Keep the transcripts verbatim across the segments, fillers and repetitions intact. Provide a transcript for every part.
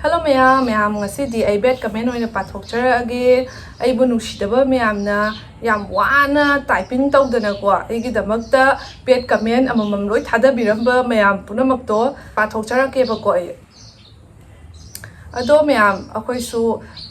Hello ꯃꯌꯥꯝ, ꯃꯌꯥꯝ ꯉꯁꯤꯗꯤ ꯑꯩ bad comment ꯑꯣꯏꯅ ꯄꯥꯊꯣꯛꯆꯔꯛꯑꯒꯦ꯫ ꯑꯩꯕꯨ ꯅꯨꯡꯁꯤꯗꯕ ꯃꯌꯥꯝꯅ ꯌꯥꯝ ꯋꯥꯅ typing ꯇꯧꯗꯅꯀꯣ, ꯑꯩꯒꯤꯗꯃꯛꯇ bad comment ꯑꯃꯃꯝ ꯂꯣꯏ ꯊꯥꯗꯕꯤꯔꯝꯕ ꯃꯌꯥꯝ ꯄꯨꯝꯅꯃꯛꯇꯣ ꯄꯥꯊꯣꯛꯆꯔꯛꯀꯦꯕꯀꯣ ꯑꯩ꯫ ꯑꯗꯣ ꯃꯌꯥꯝ, ꯑꯩꯈꯣꯏꯁꯨ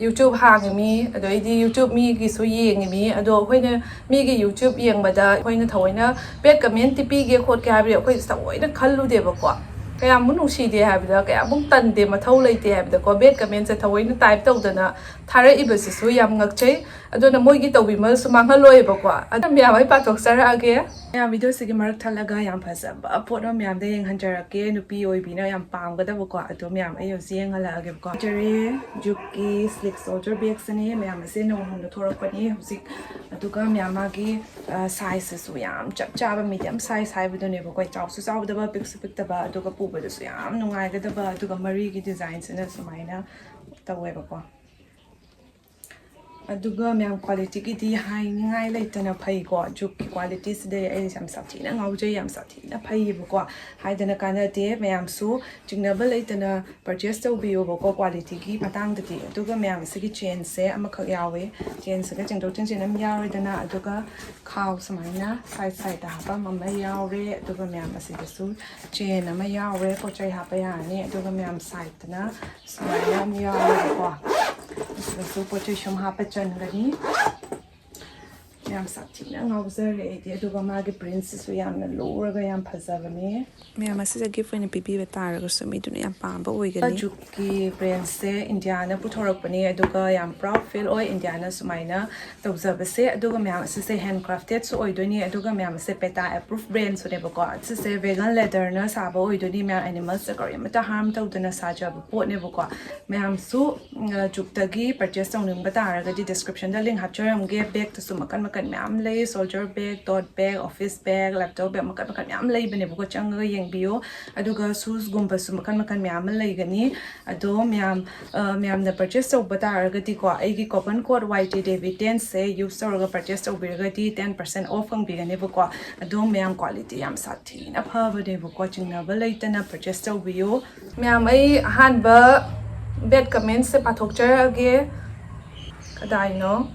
YouTube ꯍꯥꯡꯉꯤꯃꯤ, ꯑꯗꯩꯗꯤ YouTube ꯃꯤꯒꯤꯁꯨ ꯌꯦꯡꯉꯤꯃꯤ꯫ ꯑꯗꯣ ꯑꯩꯈꯣꯏꯅ ꯃꯤꯒꯤ YouTube ꯌꯦꯡꯕꯗ ꯑꯩꯈꯣꯏꯅ ꯊꯑꯣꯏꯅ bad commentꯇꯤ ꯄꯤꯒꯦ ꯈꯣꯠꯀꯦ ꯍꯥꯏꯕꯗꯤ ꯑꯩꯈꯣꯏ ꯊꯑꯣꯏꯅ ꯈꯜꯂꯨꯗꯦꯕꯀꯣ꯫ ꯀꯌꯥꯃꯨꯛ ꯅꯨꯡꯁꯤꯗꯦ ꯍꯥꯏꯕꯗ, ꯀꯌꯥꯃꯨꯛ ꯇꯟꯗꯦ, ꯃꯊꯧ ꯂꯩꯇꯦ ꯍꯥꯏꯕꯗꯀꯣ, bad commentꯁꯦ ꯊꯑꯣꯏꯅ type ꯇꯧꯗꯅ ꯊꯥꯔꯛꯏꯕꯁꯤꯁꯨ ꯌꯥꯝ ꯉꯛꯆꯩ꯫ ꯑꯗꯨꯅ ꯃꯣꯏꯒꯤ ꯇꯧꯕꯤꯃꯜꯁꯨ ꯃꯥꯡꯍꯜꯂꯣꯏꯕꯀꯣ꯫ ꯑꯗꯨꯅ ꯃꯌꯥꯝ, ꯑꯩ ꯄꯥꯊꯣꯛꯆꯔꯛꯑꯒꯦ꯫ ꯃꯌꯥꯝ, videoꯁꯤꯒꯤ ꯃꯔꯛ ꯊꯠꯂꯒ ꯌꯥꯝ ꯐꯖꯕ ꯄꯣꯠ ꯑꯃ ꯃꯌꯥꯝꯗ ꯌꯦꯡꯍꯟꯖꯔꯛꯀꯦ꯫ ꯅꯨꯄꯤ ꯑꯣꯏꯕꯤꯅ ꯌꯥꯝ ꯄꯥꯝꯒꯗꯕꯀꯣ꯫ ꯑꯗꯣ ꯃꯌꯥꯝ, ꯑꯩ ꯍꯧꯖꯤꯛ ꯌꯦꯡꯍꯜꯂꯛꯑꯒꯦꯕꯀꯣ꯫ ꯖꯔꯦ Jukeꯀꯤ Slick Soldier bagꯁꯤꯅꯦ꯫ ꯃꯌꯥꯝ, ꯑꯁꯤ ꯅꯧꯅ ꯊꯣꯛꯂꯛꯄꯅꯤ ꯍꯧꯖꯤꯛ꯫ ꯑꯗꯨꯒ ꯃꯌꯥꯝ, ꯃꯥꯒꯤ sizeꯁꯤꯁꯨ ꯌꯥꯝ ꯆꯞ ꯆꯥꯕ medium size ꯍꯥꯏꯕꯗꯨꯅꯦꯕꯀꯣ꯫ ꯆꯥꯎꯁꯨ ꯆꯥꯎꯗꯕ, ꯄꯤꯛꯁꯨ ꯄꯤꯛꯇꯕ, ꯑꯗꯨꯒ ꯄꯨꯕꯗꯁꯨ ꯌꯥꯝ ꯅꯨꯡꯉꯥꯏꯒꯗꯕ꯫ ꯑꯗꯨꯒ ꯃꯔꯤꯒꯤ designꯁꯤꯅ ꯁꯨꯃꯥꯏꯅ ꯇꯧꯋꯦꯕꯀꯣ꯫ ꯑꯗꯨꯒ ꯃꯌꯥꯝ, qualityꯒꯤꯗꯤ ꯍꯥꯏꯅꯤꯡꯉꯥꯏ ꯂꯩꯇꯅ ꯐꯩꯀꯣ꯫ Jukeꯀꯤ qualityꯁꯤꯗꯤ ꯑꯩ ꯌꯥꯝ ꯁꯥꯊꯤꯅ ꯉꯥꯎꯖꯩ, ꯌꯥꯝ ꯁꯥꯊꯤꯅ ꯐꯩꯌꯦꯕꯀꯣ꯫ ꯍꯥꯏꯗꯅ ꯀꯥꯟꯅꯗꯦ꯫ ꯃꯌꯥꯝꯁꯨ ꯆꯤꯡꯅꯕ ꯂꯩꯇꯅ purchase ꯇꯧꯕꯤꯌꯣꯕꯀꯣ qualityꯒꯤ ꯃꯇꯥꯡꯗꯗꯤ꯫ ꯑꯗꯨꯒ ꯃꯌꯥꯝ, ꯑꯁꯤꯒꯤ chainꯁꯦ ꯑꯃꯈꯛ ꯌꯥꯎꯋꯦ꯫ Chainꯁꯤꯒ ꯆꯤꯡꯊꯣꯛ ꯆꯤꯡꯁꯤꯟ ꯑꯃ ꯌꯥꯎꯔꯦꯗꯅ, ꯑꯗꯨꯒ ꯈꯥꯎ ꯁꯨꯃꯥꯏꯅ side sideꯇ ꯍꯥꯞꯄꯝ ꯑꯃ ꯌꯥꯎꯔꯦ꯫ ꯑꯗꯨꯒ ꯃꯌꯥꯝ, ꯑꯁꯤꯗꯁꯨ chain ꯑꯃ ꯌꯥꯎꯔꯦ, ꯄꯣꯠ ꯆꯩ ꯍꯥꯞꯄ ꯌꯥꯔꯅꯤ꯫ ꯑꯗꯨꯒ ꯃꯌꯥꯝ, sideꯇꯅ ꯁꯨꯃꯥꯏꯅ ꯑꯃ ꯌꯥꯎꯔꯦꯕꯀꯣ꯫ ꯑꯁꯤꯗꯁꯨ ꯄꯣꯠ ꯆꯩ ꯁꯨꯝ ꯍꯥꯞꯄ ꯆꯟꯒꯅꯤ꯫ ꯌꯥꯝ ꯁꯥꯊꯤꯅ ꯉꯥꯎꯖꯔꯦ ꯑꯩꯗꯤ꯫ ꯑꯗꯨꯒ ꯃꯥꯒꯤ printꯁꯤꯁꯨ ꯌꯥꯝꯅ ꯂꯨꯔꯒ ꯌꯥꯝ ꯐꯖꯕꯅꯦ꯫ ꯃꯌꯥꯝ, ꯑꯁꯤꯗ gift ꯑꯣꯏꯅ ꯄꯤꯕꯤꯕ ꯇꯥꯔꯒꯁꯨ ꯃꯤꯗꯨꯅ ꯌꯥꯝ ꯄꯥꯝꯕ ꯑꯣꯏꯒꯅꯤ꯫ Jukeꯀꯤ brandꯁꯦ Indiaꯅ ꯄꯨꯊꯣꯔꯛꯄꯅꯦ, ꯑꯗꯨꯒ ꯌꯥꯝ proud feel ꯑꯣꯏ Indiaꯅ ꯁꯨꯃꯥꯏꯅ ꯇꯧꯖꯕꯁꯦ꯫ ꯑꯗꯨꯒ ꯃꯌꯥꯝ, ꯑꯁꯤꯁꯦ handcraftedꯁꯨ ꯑꯣꯏꯗꯣꯏꯅꯤ, ꯑꯗꯨꯒ ꯃꯌꯥꯝ, ꯑꯁꯤꯁꯦ PETA approved brandꯁꯨꯅꯦꯕꯀꯣ꯫ ꯑꯁꯤꯁꯦ vegan leatherꯅ ꯁꯥꯕ ꯑꯣꯏꯗꯣꯏꯅꯤ ꯃꯌꯥꯝ, animalsꯇ ꯀꯔꯤꯃꯇ harm ꯇꯧꯗꯅ ꯁꯥꯖꯕ ꯄꯣꯠꯅꯦꯕꯀꯣ꯫ ꯃꯌꯥꯝꯁꯨ Jukeꯇꯒꯤ purchase ꯇꯧꯅꯤꯡꯕ ꯇꯥꯔꯒꯗꯤ descriptionꯗ link ꯍꯥꯞꯆꯔꯝꯒꯦ꯫ Bagꯇꯁꯨ ꯃꯈꯜ ꯃꯈꯜ ꯃꯌꯥꯝ ꯂꯩ, soldier bag, tote bag, office bag, laptop bag, ꯃꯈꯜ ꯃꯈꯜ ꯃꯌꯥꯝ ꯂꯩꯕꯅꯦꯕꯀꯣ, ꯆꯪꯉꯒ ꯌꯦꯡꯕꯤꯌꯣ꯫ ꯑꯗꯨꯒ shoesꯒꯨꯝꯕꯁꯨ ꯃꯈꯜ ꯃꯈꯜ ꯃꯌꯥꯝ ꯑꯃ ꯂꯩꯒꯅꯤ꯫ ꯑꯗꯣ ꯃꯌꯥꯝ, ꯑ, ꯃꯌꯥꯝꯅ purchase ꯇꯧꯕ ꯇꯥꯔꯒꯗꯤꯀꯣ, ꯑꯩꯒꯤ coupon code Y T Devi tenꯁꯦ use ꯇꯧꯔꯒ purchase ꯇꯧꯕꯤꯔꯒꯗꯤ ten percent off ꯐꯪꯕꯤꯒꯅꯦꯕꯀꯣ꯫ ꯑꯗꯣ ꯃꯌꯥꯝ, quality ꯌꯥꯝ ꯁꯥꯊꯤꯅ ꯐꯕꯅꯦꯕꯀꯣ, ꯆꯤꯡꯅꯕ ꯂꯩꯇꯅ purchase ꯇꯧꯕꯤꯌꯨ꯫ ꯃꯌꯥꯝ, ꯑꯩ ꯑꯍꯥꯟꯕ ꯕꯦꯠ ꯀꯃꯦꯟꯁꯁꯦ ꯄꯥꯊꯣꯛꯆꯔꯛꯑꯒꯦ꯫ ꯀꯗꯥꯏꯅꯣ?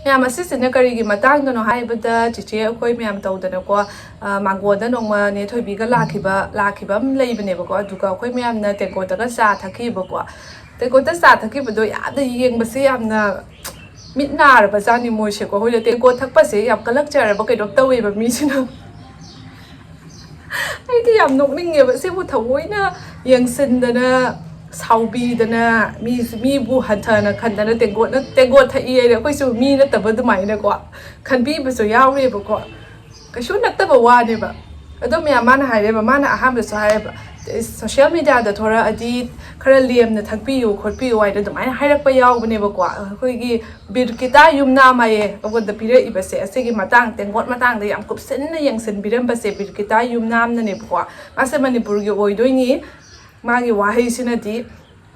ꯃꯌꯥꯝ, ꯑꯁꯤꯁꯤꯅ ꯀꯔꯤꯒꯤ ꯃꯇꯥꯡꯗꯅꯣ ꯍꯥꯏꯕꯗ, ꯆꯤꯆꯦ ꯑꯩꯈꯣꯏ ꯃꯌꯥꯝ ꯇꯧꯗꯅꯀꯣ, ꯑ, ꯃꯥꯡꯒꯣꯟꯗ ꯅꯣꯡꯃ ꯅꯦ ꯊꯣꯏꯕꯤꯒ ꯂꯥꯛꯈꯤꯕ, ꯂꯥꯛꯈꯤꯕ ꯑꯃ ꯂꯩꯕꯅꯦꯕꯀꯣ꯫ ꯑꯗꯨꯒ ꯑꯩꯈꯣꯏ ꯃꯌꯥꯝꯅ ꯇꯦꯡꯀꯣꯠꯇꯒ ꯆꯥ ꯊꯛꯈꯤꯕꯀꯣ꯫ ꯇꯦꯡꯀꯣꯠꯇ ꯆꯥ ꯊꯛꯈꯤꯕꯗꯣ ꯌꯥꯝꯅ ꯌꯦꯡꯕꯁꯦ ꯌꯥꯝꯅ ꯃꯤꯠ ꯅꯥꯔꯕꯖꯥꯠꯅꯤ ꯃꯣꯏꯁꯦꯀꯣ꯫ ꯑꯩꯈꯣꯏꯅ ꯇꯦꯡꯀꯣꯠ ꯊꯛꯄꯁꯦ ꯌꯥꯝ ꯀꯜꯂꯛꯆꯔꯕ ꯀꯩꯅꯣꯝ ꯇꯧꯋꯦꯕ ꯃꯤꯁꯤꯅ꯫ ꯑꯩꯗꯤ ꯌꯥꯝ ꯅꯣꯛꯅꯤꯡꯉꯦꯕ꯫ ꯁꯤꯕꯨ ꯊꯑꯣꯏꯅ ꯌꯦꯡꯁꯤꯟꯗꯅ, ꯁꯥꯎꯕꯤꯗꯅ, ꯃꯤ, ꯃꯤꯕꯨ ꯍꯟꯊꯅ ꯈꯟꯗꯅ ꯇꯦꯡꯀꯣꯠꯅ, ꯇꯦꯡꯀꯣꯠ ꯊꯛꯏ ꯍꯥꯏꯅ ꯑꯩꯈꯣꯏꯁꯨ ꯃꯤ ꯅꯠꯇꯕ ꯑꯗꯨꯃꯥꯏꯅꯀꯣ ꯈꯟꯕꯤꯕꯁꯨ ꯌꯥꯎꯔꯤꯕꯀꯣ꯫ ꯀꯩꯁꯨ ꯅꯠꯇꯕ ꯋꯥꯅꯦꯕ꯫ ꯑꯗꯣ ꯃꯌꯥꯝ, ꯃꯥꯅ ꯍꯥꯏꯔꯦꯕ, ꯃꯥꯅ ꯑꯍꯥꯟꯕꯁꯨ ꯍꯥꯏꯌꯦꯕ, "ꯁꯣꯁꯤꯌꯦꯜ ꯃꯦꯗꯤꯌꯥꯗ ꯊꯣꯔꯛꯑꯗꯤ ꯈꯔ ꯂꯦꯝꯅ ꯊꯛꯄꯤꯌꯨ ꯈꯣꯠꯄꯤꯌꯨ" ꯍꯥꯏꯅ ꯑꯗꯨꯃꯥꯏꯅ ꯍꯥꯏꯔꯛꯄ ꯌꯥꯎꯕꯅꯦꯕꯀꯣ꯫ ꯑꯩꯈꯣꯏꯒꯤ ꯕꯤꯔꯀꯤꯇꯥ ꯌꯨꯝꯅꯥꯝ ꯍꯥꯏꯌꯦ ꯑꯩꯉꯣꯟꯗ ꯄꯤꯔꯛꯏꯕꯁꯦ, ꯑꯁꯤꯒꯤ ꯃꯇꯥꯡ, ꯇꯦꯡꯀꯣꯠ ꯃꯇꯥꯡꯗ ꯌꯥꯝ ꯀꯨꯞꯁꯤꯟꯅ ꯌꯦꯡꯁꯤꯟꯕꯤꯔꯝꯕꯁꯦ ꯕꯤꯔꯀꯤꯇꯥ ꯌꯨꯝꯅꯥꯝꯅꯅꯦꯕꯀꯣ꯫ ꯃꯥꯁꯦ ꯃꯅꯤꯄꯨꯔꯒꯤ ꯑꯣꯏꯗꯣꯏꯅꯤ꯫ ꯃꯥꯒꯤ ꯋꯥꯍꯩꯁꯤꯅꯗꯤ,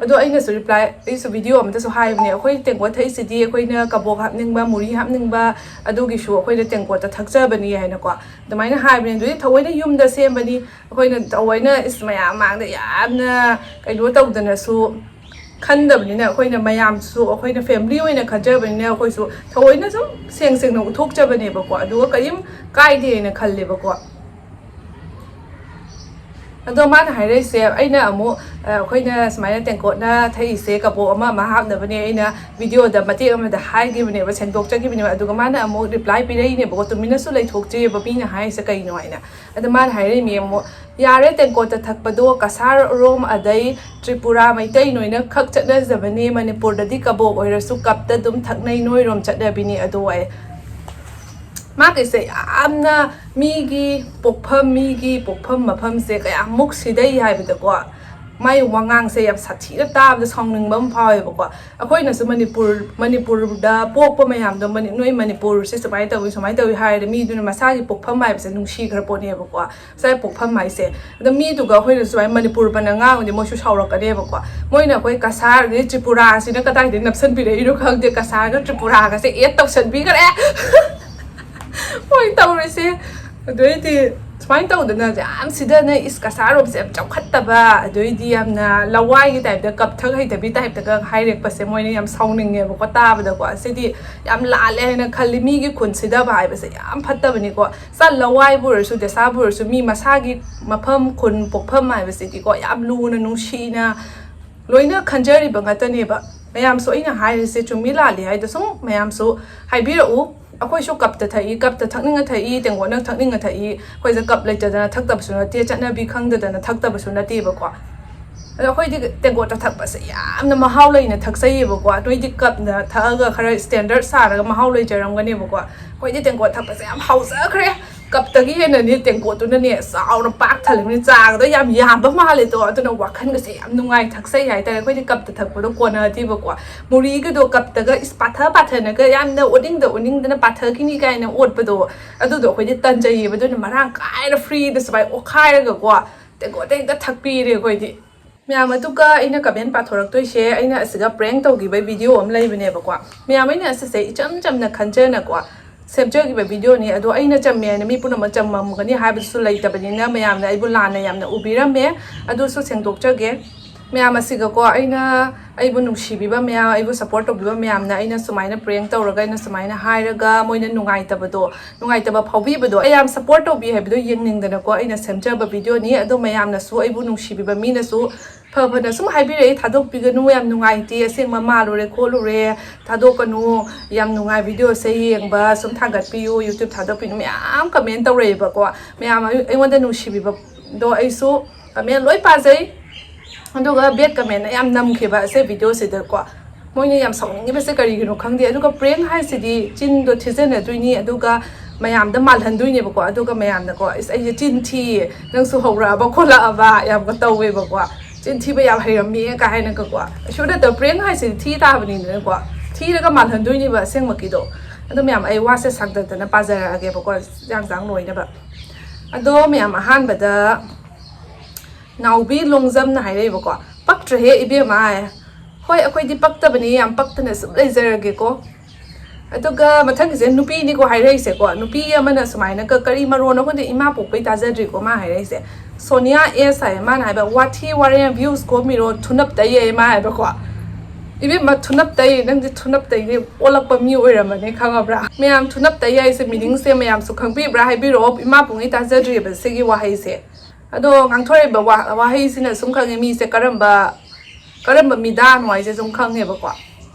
ꯑꯗꯣ ꯑꯩꯅꯁꯨ ꯔꯤꯄ꯭ꯂꯥꯏ, ꯑꯩꯁꯨ ꯚꯤꯗꯤꯑꯣ ꯑꯃꯗꯁꯨ ꯍꯥꯏꯕꯅꯦ, "ꯑꯩꯈꯣꯏ ꯇꯦꯡꯀꯣꯠ ꯊꯛꯏꯁꯤꯗꯤ ꯑꯩꯈꯣꯏꯅ ꯀꯕꯣꯛ ꯍꯥꯞꯅꯤꯡꯕ, ꯃꯨꯔꯤ ꯍꯥꯞꯅꯤꯡꯕ, ꯑꯗꯨꯒꯤꯁꯨ ꯑꯩꯈꯣꯏꯅ ꯇꯦꯡꯀꯣꯠꯇ ꯊꯛꯆꯕꯅꯤ" ꯍꯥꯏꯅꯀꯣ ꯑꯗꯨꯃꯥꯏꯅ ꯍꯥꯏꯕꯅꯦ꯫ ꯑꯗꯨꯗꯤ ꯊꯑꯣꯏꯅ ꯌꯨꯝꯗ ꯁꯦꯝꯕꯅꯤ, ꯑꯩꯈꯣꯏꯅ ꯊꯑꯣꯏꯅ ꯏꯁ ꯃꯌꯥꯝ ꯃꯥꯡꯗ ꯌꯥꯝꯅ ꯀꯩꯅꯣ ꯇꯧꯗꯅꯁꯨ ꯈꯟꯗꯕꯅꯤꯅ, ꯑꯩꯈꯣꯏꯅ ꯃꯌꯥꯝꯁꯨ ꯑꯩꯈꯣꯏꯅ ꯐꯦꯃꯤꯂꯤ ꯑꯣꯏꯅ ꯈꯟꯖꯕꯅꯤꯅ ꯑꯩꯈꯣꯏꯁꯨ ꯊꯑꯣꯏꯅ ꯁꯨꯝ ꯁꯦꯡ ꯁꯦꯡꯅ ꯎꯠꯊꯣꯛꯆꯕꯅꯦꯕꯀꯣ꯫ ꯑꯗꯨꯒ ꯀꯔꯤꯝ ꯀꯥꯏꯗꯦꯅ ꯈꯜꯂꯦꯕꯀꯣ꯫ ꯑꯗꯣ ꯃꯥꯅ ꯍꯥꯏꯔꯛꯏꯁꯦ, ꯑꯩꯅ ꯑꯃꯨꯛ, ꯑ, ꯑꯩꯈꯣꯏꯅ ꯁꯨꯃꯥꯏꯅ ꯇꯦꯡꯀꯣꯠꯅ ꯊꯛꯏꯁꯦ ꯀꯕꯣꯛ ꯑꯃ ꯑꯃ ꯍꯥꯞꯅꯕꯅꯦ, ꯑꯩꯅ ꯚꯤꯗꯤꯑꯣꯗ ꯃꯇꯦꯛ ꯑꯃꯗ ꯍꯥꯏꯈꯤꯕꯅꯦꯕ, ꯁꯦꯡꯗꯣꯛꯆꯈꯤꯕꯅꯦꯕ꯫ ꯑꯗꯨꯒ ꯃꯥꯅ ꯑꯃꯨꯛ ꯔꯤꯄ꯭ꯂꯥꯏ ꯄꯤꯔꯛꯏꯅꯦꯕꯀꯣ, ꯇꯨꯃꯤꯟꯅꯁꯨ ꯂꯩꯊꯣꯛꯇ꯭ꯔꯤꯑꯕ ꯃꯤꯅ ꯍꯥꯏꯔꯤꯁꯦ ꯀꯩꯅꯣ ꯍꯥꯏꯅ꯫ ꯑꯗ ꯃꯥꯅ ꯍꯥꯏꯔꯛꯏꯅꯦ ꯑꯃꯨꯛ, "ꯌꯥꯔꯦ, ꯇꯦꯡꯀꯣꯠꯇ ꯊꯛꯄꯗꯣ ꯀꯁꯥꯔ ꯔꯣꯝ ꯑꯗꯩ ꯇ꯭ꯔꯤꯄꯨꯔꯥ ꯃꯩꯇꯩ ꯅꯣꯏꯅ ꯈꯛ ꯆꯠꯅꯖꯕꯅꯦ, ꯃꯅꯤꯄꯨꯔꯗꯗꯤ ꯀꯕꯣꯛ ꯑꯣꯏꯔꯁꯨ ꯀꯞꯇ ꯑꯗꯨꯝ ꯊꯛꯅꯩ, ꯅꯣꯏꯔꯣꯝ ꯆꯠꯅꯕꯤꯅꯤ ꯑꯗꯣ" ꯍꯥꯏ꯫ ꯃꯥꯒꯤꯁꯦ ꯌꯥꯝꯅ ꯃꯤꯒꯤ ꯄꯣꯛꯐꯝ, ꯃꯤꯒꯤ ꯄꯣꯛꯐꯝ ꯃꯐꯝꯁꯦ ꯀꯌꯥꯃꯨꯛ ꯁꯤꯗꯩ ꯍꯥꯏꯕꯗꯀꯣ, ꯃꯥꯏ ꯋꯥꯉꯥꯡꯁꯦ ꯌꯥꯝ ꯁꯥꯊꯤꯅ ꯇꯥꯕꯗ ꯁꯥꯎꯅꯤꯡꯕ ꯑꯃ ꯐꯥꯎꯋꯦꯕꯀꯣ꯫ ꯑꯩꯈꯣꯏꯅꯁꯨ ꯃꯅꯤꯄꯨꯔ, ꯃꯅꯤꯄꯨꯔꯗ ꯄꯣꯛꯄ ꯃꯌꯥꯝꯗꯣ, ꯃꯅꯤ-, "ꯅꯣꯏ ꯃꯅꯤꯄꯨꯔꯁꯦ ꯁꯨꯃꯥꯏꯅ ꯇꯧꯋꯤ, ꯁꯨꯃꯥꯏꯅ ꯇꯧꯋꯤ" ꯍꯥꯏꯔꯗꯤ ꯃꯤꯗꯨꯅ ꯃꯁꯥꯒꯤ ꯄꯣꯛꯐꯝ ꯍꯥꯏꯕꯁꯦ ꯅꯨꯡꯁꯤꯈ꯭ꯔ ꯄꯣꯠꯅꯦꯕꯀꯣ꯫ ꯉꯁꯥꯏ ꯄꯣꯛꯐꯝ ꯍꯥꯏꯁꯦ꯫ ꯑꯗꯣ ꯃꯤꯗꯨꯒ ꯑꯩꯈꯣꯏꯅ ꯁꯨꯃꯥꯏꯅ ꯃꯅꯤꯄꯨꯔ ꯄꯟꯅ ꯉꯥꯡꯉꯗꯤ ꯃꯣꯏꯁꯨ ꯁꯥꯎꯔꯛꯀꯅꯦꯕꯀꯣ꯫ ꯃꯣꯏꯅ ꯑꯩꯈꯣꯏ ꯀꯁꯥꯔ ꯑꯗꯩ ꯇ꯭ꯔꯤꯄꯨꯔꯥꯁꯤꯅ ꯀꯗꯥꯏꯗꯒꯤ ꯅꯞꯁꯟꯕꯤꯔꯛꯏꯅꯣ ꯈꯪꯗꯦ, ꯀꯁꯥꯔꯒ ꯇ꯭ꯔꯤꯄꯨꯔꯥꯒꯁꯦ ꯑꯦꯗ ꯇꯧꯁꯟꯕꯤꯈ꯭ꯔꯦ꯫ ꯃꯣꯏ ꯇꯧꯔꯤꯁꯦ꯫ ꯑꯗꯨ ꯑꯩꯗꯤ ꯁꯨꯃꯥꯏꯅ ꯇꯧꯗꯅ ꯌꯥꯝ ꯁꯤꯗꯅ, ꯏꯁ, ꯀꯁꯥꯔꯣꯝꯁꯦ ꯌꯥꯝ ꯆꯥꯎꯈꯠꯇꯕ, ꯑꯗꯩꯗꯤ ꯌꯥꯝꯅ ꯂꯋꯥꯏꯒꯤ ꯇꯥꯏꯞꯇ, ꯀꯞꯊꯛ ꯍꯩꯇꯕꯤ ꯇꯥꯏꯞꯇꯒ ꯍꯥꯏꯔꯛꯄꯁꯦ ꯃꯣꯏꯅ ꯌꯥꯝ ꯁꯥꯎꯅꯤꯡꯉꯦꯕꯀꯣ ꯇꯥꯕꯗꯀꯣ꯫ ꯁꯤꯗꯤ ꯌꯥꯝ ꯂꯥꯜꯂꯦ ꯍꯥꯏꯅ ꯈꯜꯂꯤ꯫ ꯃꯤꯒꯤ ꯈꯨꯟ ꯁꯤꯗꯕ ꯍꯥꯏꯕꯁꯦ ꯌꯥꯝ ꯐꯠꯇꯕꯅꯤꯀꯣ꯫ ꯆ ꯂꯋꯥꯏꯕꯨ ꯑꯣꯏꯔꯁꯨ, ꯗꯦꯁꯥꯕꯨ ꯑꯣꯏꯔꯁꯨ, ꯃꯤ ꯃꯁꯥꯒꯤ ꯃꯐꯝ, ꯈꯨꯟ, ꯄꯣꯛꯐꯝ ꯍꯥꯏꯕꯁꯤꯗꯤꯀꯣ ꯌꯥꯝ ꯂꯨꯅ, ꯅꯨꯡꯁꯤꯅ ꯂꯣꯏꯅ ꯈꯟꯖꯔꯤꯕ ꯉꯥꯛꯇꯅꯦꯕ꯫ ꯃꯌꯥꯝꯁꯨ ꯑꯩꯅ ꯍꯥꯏꯔꯤꯁꯦ ꯆꯨꯝꯃꯤ ꯂꯥꯜꯂꯤ ꯍꯥꯏꯗꯣ ꯁꯨꯝ ꯃꯌꯥꯝꯁꯨ ꯍꯥꯏꯕꯤꯔꯛꯎ꯫ ꯑꯩꯈꯣꯏꯁꯨ ꯀꯞꯇ ꯊꯛꯏ, ꯀꯞꯇ ꯊꯛꯅꯤꯡꯉ ꯊꯛꯏ, ꯇꯦꯡꯀꯣꯠꯅ ꯊꯛꯅꯤꯡꯉ ꯊꯛꯏ꯫ ꯑꯩꯈꯣꯏꯁꯦ ꯀꯞ ꯂꯩꯇꯗꯅ ꯊꯛꯇꯕꯁꯨ ꯅꯠꯇꯦ, ꯆꯠꯅꯕꯤ ꯈꯪꯗꯗꯅ ꯊꯛꯇꯕꯁꯨ ꯅꯠꯇꯦꯕꯀꯣ꯫ ꯑꯗꯣ ꯑꯩꯈꯣꯏꯗꯤ ꯇꯦꯡꯀꯣꯠꯇ ꯊꯛꯄꯁꯦ ꯌꯥꯝꯅ ꯃꯍꯥꯎ ꯂꯩꯅ ꯊꯛꯆꯩꯌꯦꯕꯀꯣ꯫ ꯅꯣꯏꯗꯤ ꯀꯞꯅ ꯊꯛꯑꯒ ꯈꯔ ꯁ꯭ꯇꯦꯟꯗꯔꯠ ꯁꯥꯔꯒ ꯃꯍꯥꯎ ꯂꯩꯖꯔꯝꯒꯅꯦꯕꯀꯣ꯫ ꯑꯩꯈꯣꯏꯗꯤ ꯇꯦꯡꯀꯣꯠ ꯊꯛꯄꯁꯦ ꯌꯥꯝ ꯍꯥꯎꯖꯈ꯭ꯔꯦ꯫ ꯀꯞꯇꯒꯤ ꯍꯦꯟꯅꯅꯦ ꯇꯦꯡꯀꯣꯠꯇꯨꯅꯅꯦ ꯆꯥꯎꯅ ꯄꯥꯛ ꯊꯜꯂꯤꯕꯅꯤ꯫ ꯆꯥꯒꯗꯣ ꯌꯥꯝ ꯌꯥꯝꯕ ꯃꯥꯜꯂꯦꯗꯣ, ꯑꯗꯨꯅ ꯋꯥꯈꯜꯒꯁꯦ ꯌꯥꯝ ꯅꯨꯡꯉꯥꯏ, ꯊꯛꯆꯩ ꯍꯥꯏꯇꯥꯔꯦ꯫ ꯑꯩꯈꯣꯏꯗꯤ ꯀꯞꯇ ꯊꯛꯄꯗꯣ ꯀꯣꯟꯅꯗꯦꯕꯀꯣ꯫ ꯃꯨꯔꯤꯒꯗꯣ ꯀꯞꯇꯒ ꯏꯁ ꯄꯥꯊ ꯄꯥꯊꯅꯒ ꯌꯥꯝꯅ ꯑꯣꯠꯅꯤꯡꯗ ꯑꯣꯠꯅꯤꯡꯗꯅ ꯄꯥꯊꯈꯤꯅꯤ ꯀꯥꯏꯅ ꯑꯣꯠꯄꯗꯣ, ꯑꯗꯨꯗꯣ ꯑꯩꯈꯣꯏꯗꯤ ꯇꯟꯖꯩꯌꯦꯕ꯫ ꯑꯗꯨꯅ ꯃꯔꯥꯡ ꯀꯥꯏꯅ ꯐ꯭ꯔꯤꯗ ꯁꯨꯃꯥꯏꯅ ꯑꯣꯠꯈꯥꯏꯔꯒꯀꯣ ꯇꯦꯡꯀꯣꯠꯇ ꯍꯦꯛꯇ ꯊꯛꯄꯤꯔꯦ ꯑꯩꯈꯣꯏꯗꯤ꯫ ꯃꯌꯥꯝ, ꯑꯗꯨꯒ ꯑꯩꯅ ꯀꯃꯦꯟ ꯄꯥꯊꯣꯔꯛꯇꯣꯏꯁꯦ, ꯑꯩꯅ ꯑꯁꯤꯗ ꯄ꯭ꯔꯦꯡ ꯇꯧꯈꯤꯕꯩ ꯚꯤꯗꯤꯑꯣ ꯑꯃ ꯂꯩꯕꯅꯦꯕꯀꯣ꯫ ꯃꯌꯥꯝ, ꯑꯩꯅ ꯑꯁꯤꯁꯦ ꯏꯆꯝ ꯆꯝꯅ ꯈꯟꯖꯅꯀꯣ ꯁꯦꯝꯖꯈꯤꯕ ꯚꯤꯗꯤꯑꯣꯅꯤ꯫ ꯑꯗꯣ ꯑꯩꯅ ꯆꯝꯃꯦ ꯍꯥꯏꯅ ꯃꯤ ꯄꯨꯝꯅꯃꯛ ꯆꯝꯃꯝꯒꯅꯤ ꯍꯥꯏꯕꯗꯨꯁꯨ ꯂꯩꯇꯕꯅꯤꯅ ꯃꯌꯥꯝꯅ ꯑꯩꯕꯨ ꯂꯥꯟꯅ ꯌꯥꯝꯅ ꯎꯕꯤꯔꯝꯃꯦ꯫ ꯑꯗꯨꯁꯨ ꯁꯦꯡꯗꯣꯛꯆꯒꯦ꯫ ꯃꯌꯥꯝ, ꯑꯁꯤꯒꯀꯣ ꯑꯩꯅ ꯑꯩꯕꯨ ꯅꯨꯡꯁꯤꯕꯤꯕ ꯃꯌꯥꯝ, ꯑꯩꯕꯨ ꯁꯞꯄꯣꯔꯠ ꯇꯧꯕꯤꯕ ꯃꯌꯥꯝꯅ ꯑꯩꯅ ꯁꯨꯃꯥꯏꯅ ꯄ꯭ꯔꯦꯡ ꯇꯧꯔꯒ, ꯑꯩꯅ ꯁꯨꯃꯥꯏꯅ ꯍꯥꯏꯔꯒ ꯃꯣꯏꯅ ꯅꯨꯡꯉꯥꯏꯇꯕꯗꯣ, ꯅꯨꯡꯉꯥꯏꯇꯕ ꯐꯥꯎꯕꯤꯕꯗꯣ, ꯑꯩ ꯌꯥꯝ ꯁꯞꯄꯣꯔꯠ ꯇꯧꯕꯤ ꯍꯥꯏꯕꯗꯣ ꯌꯦꯡꯅꯤꯡꯗꯅꯀꯣ ꯑꯩꯅ ꯁꯦꯝꯖꯕ ꯚꯤꯗꯤꯑꯣꯅꯤ꯫ ꯑꯗꯣ ꯃꯌꯥꯝꯅꯁꯨ, ꯑꯩꯕꯨ ꯅꯨꯡꯁꯤꯕꯤꯕ ꯃꯤꯅꯁꯨ ꯐ ꯐꯅ ꯁꯨꯝ ꯍꯥꯏꯕꯤꯔꯛꯑꯦ, "ꯊꯥꯗꯣꯛꯄꯤꯒꯅꯨ, ꯌꯥꯝ ꯅꯨꯡꯉꯥꯏꯇꯦ, ꯑꯁꯦꯡꯕ ꯃꯥꯜꯂꯨꯔꯦ ꯈꯣꯠꯂꯨꯔꯦ, ꯊꯥꯗꯣꯛꯀꯅꯨ, ꯌꯥꯝ ꯅꯨꯡꯉꯥꯏ ꯚꯤꯗꯤꯑꯣꯁꯦ ꯌꯦꯡꯕ, ꯁꯨꯝ ꯊꯥꯒꯠꯄꯤꯌꯨ, YouTube ꯊꯥꯗꯣꯛꯄꯤꯌꯨ", ꯃꯌꯥꯝ ꯀꯃꯦꯟ ꯇꯧꯔꯛꯑꯦꯕꯀꯣ꯫ ꯃꯌꯥꯝ ꯑꯩ-, ꯑꯩꯉꯣꯟꯗ ꯅꯨꯡꯁꯤꯕꯤꯕꯗꯣ ꯑꯩꯁꯨ ꯀꯃꯦꯟ ꯂꯣꯏ ꯄꯥꯖꯩ꯫ ꯑꯗꯨꯒ ꯕꯦꯠ ꯀꯃꯦꯟꯅ ꯌꯥꯝ ꯅꯝꯈꯤꯕ ꯑꯁꯦ ꯚꯤꯗꯤꯑꯣꯁꯤꯗꯀꯣ꯫ ꯃꯣꯏꯅ ꯌꯥꯝ ꯁꯥꯎꯅꯤꯡꯉꯤꯕꯁꯦ ꯀꯔꯤꯒꯤꯅꯣ ꯈꯪꯗꯦ꯫ ꯑꯗꯨꯒ ꯄ꯭ꯔꯦꯡ ꯍꯥꯏꯁꯤꯗꯤ ꯆꯤꯟꯗꯣ ꯊꯤꯖꯤꯟꯅꯗꯣꯏꯅꯤ, ꯑꯗꯨꯒ ꯃꯌꯥꯝꯗ ꯃꯥꯜꯍꯟꯗꯣꯏꯅꯦꯕꯀꯣ꯫ ꯑꯗꯨꯒ ꯃꯌꯥꯝꯅꯀꯣ, "ꯏꯁ, ꯑꯩꯁꯦ ꯆꯤꯟ ꯊꯤꯌꯦ, ꯅꯪꯁꯨ ꯍꯧꯔꯛꯑꯕ ꯈꯣꯠꯂꯛꯑꯕ?" ꯌꯥꯝꯒ ꯇꯧꯋꯦꯕꯀꯣ꯫ "ꯆꯤꯟ ꯊꯤꯕ ꯌꯥꯝ ꯍꯩꯔꯝꯃꯦ" ꯀꯥꯏ ꯍꯥꯏꯅꯒꯀꯣ꯫ ꯀꯩꯁꯨ ꯅꯠꯇꯕ, ꯄ꯭ꯔꯦꯡ ꯍꯥꯏꯁꯤꯗꯤ ꯊꯤ ꯇꯥꯕꯅꯤꯗꯅꯀꯣ꯫ ꯊꯤꯔꯒ ꯃꯥꯜꯍꯟꯗꯣꯏꯅꯦꯕ ꯑꯁꯦꯡꯕꯒꯤꯗꯣ꯫ ꯑꯗꯣ ꯃꯌꯥꯝ, ꯑꯩ ꯋꯥꯁꯦ ꯁꯥꯡꯗꯗꯅ ꯄꯥꯖꯔꯛꯑꯒꯦꯕꯀꯣ, ꯆꯥꯡ ꯆꯥꯡ ꯂꯣꯏꯅꯕ꯫ ꯑꯗꯣ ꯃꯌꯥꯝ, ꯑꯍꯥꯟꯕꯗ ꯅꯥꯎꯕꯤ ꯂꯣꯡꯖꯝꯅ ꯍꯥꯏꯔꯛꯏꯕꯀꯣ, "ꯄꯛꯇ꯭ꯔꯦꯍꯦ ꯏꯕꯦꯝꯃ"꯫ ꯍꯣꯏ, ꯑꯩꯈꯣꯏꯗꯤ ꯄꯛꯇꯕꯅꯤ, ꯌꯥꯝ ꯄꯛꯇꯅ ꯁꯨꯝ ꯂꯩꯖꯔꯒꯦꯀꯣ꯫ ꯑꯗꯨꯒ ꯃꯊꯪꯒꯤꯁꯦ ꯅꯨꯄꯤꯅꯤꯀꯣ ꯍꯥꯏꯔꯛꯏꯁꯦꯀꯣ, ꯅꯨꯄꯤ ꯑꯃꯅ ꯁꯨꯃꯥꯏꯅꯒ, ꯀꯔꯤ ꯃꯔꯣꯟꯅꯣ ꯈꯪꯗꯦ, ꯏꯃꯥ ꯄꯣꯛꯄꯩ ꯇꯥꯖꯗ꯭ꯔꯤꯀꯣ ꯃꯥ ꯍꯥꯏꯔꯛꯏꯁꯦ꯫ ꯁꯣꯅꯤꯌꯥ ꯑꯦꯁ ꯍꯥꯏ, ꯃꯥꯅ ꯍꯥꯏꯕ, "ꯋꯥꯊꯤ ꯋꯥꯔꯦꯝ, views ꯀꯣꯝꯃꯤꯔꯣ, ꯊꯨꯅꯞꯇꯩ" ꯌꯦ ꯃꯥ ꯍꯥꯏꯕꯀꯣ꯫ ꯏꯕꯦꯝꯃ, ꯊꯨꯅꯞꯇꯩ, ꯅꯪꯗꯤ ꯊꯨꯅꯞꯇꯩꯗꯤ ꯑꯣꯜꯂꯛꯄ ꯃꯤ ꯑꯣꯏꯔꯝꯃꯅꯤ, ꯈꯪꯉꯕ꯭ꯔꯥ? ꯃꯌꯥꯝ, ꯊꯨꯅꯞꯇꯩ ꯍꯥꯏꯁꯦ meaning ꯁꯦ ꯃꯌꯥꯝꯁꯨ ꯈꯪꯕꯤꯕ꯭ꯔꯥ ꯍꯥꯏꯕꯤꯔꯛꯑꯣ, ꯏꯃꯥ ꯄꯣꯛꯉꯩ ꯇꯥꯖꯗ꯭ꯔꯤꯕ ꯁꯤꯒꯤ ꯋꯥꯍꯩꯁꯦ꯫ ꯑꯗꯣ ꯉꯥꯡꯊꯣꯔꯛꯏꯕ ꯋꯥ-, ꯋꯥꯍꯩꯁꯤꯅ ꯁꯨꯝ ꯈꯪꯉꯦ ꯃꯤꯁꯦ ꯀꯔꯝꯕ, ꯀꯔꯝꯕ ꯃꯤꯗꯥꯅꯣ ꯍꯥꯏꯁꯦ ꯁꯨꯝ ꯈꯪꯉꯦꯕꯀꯣ꯫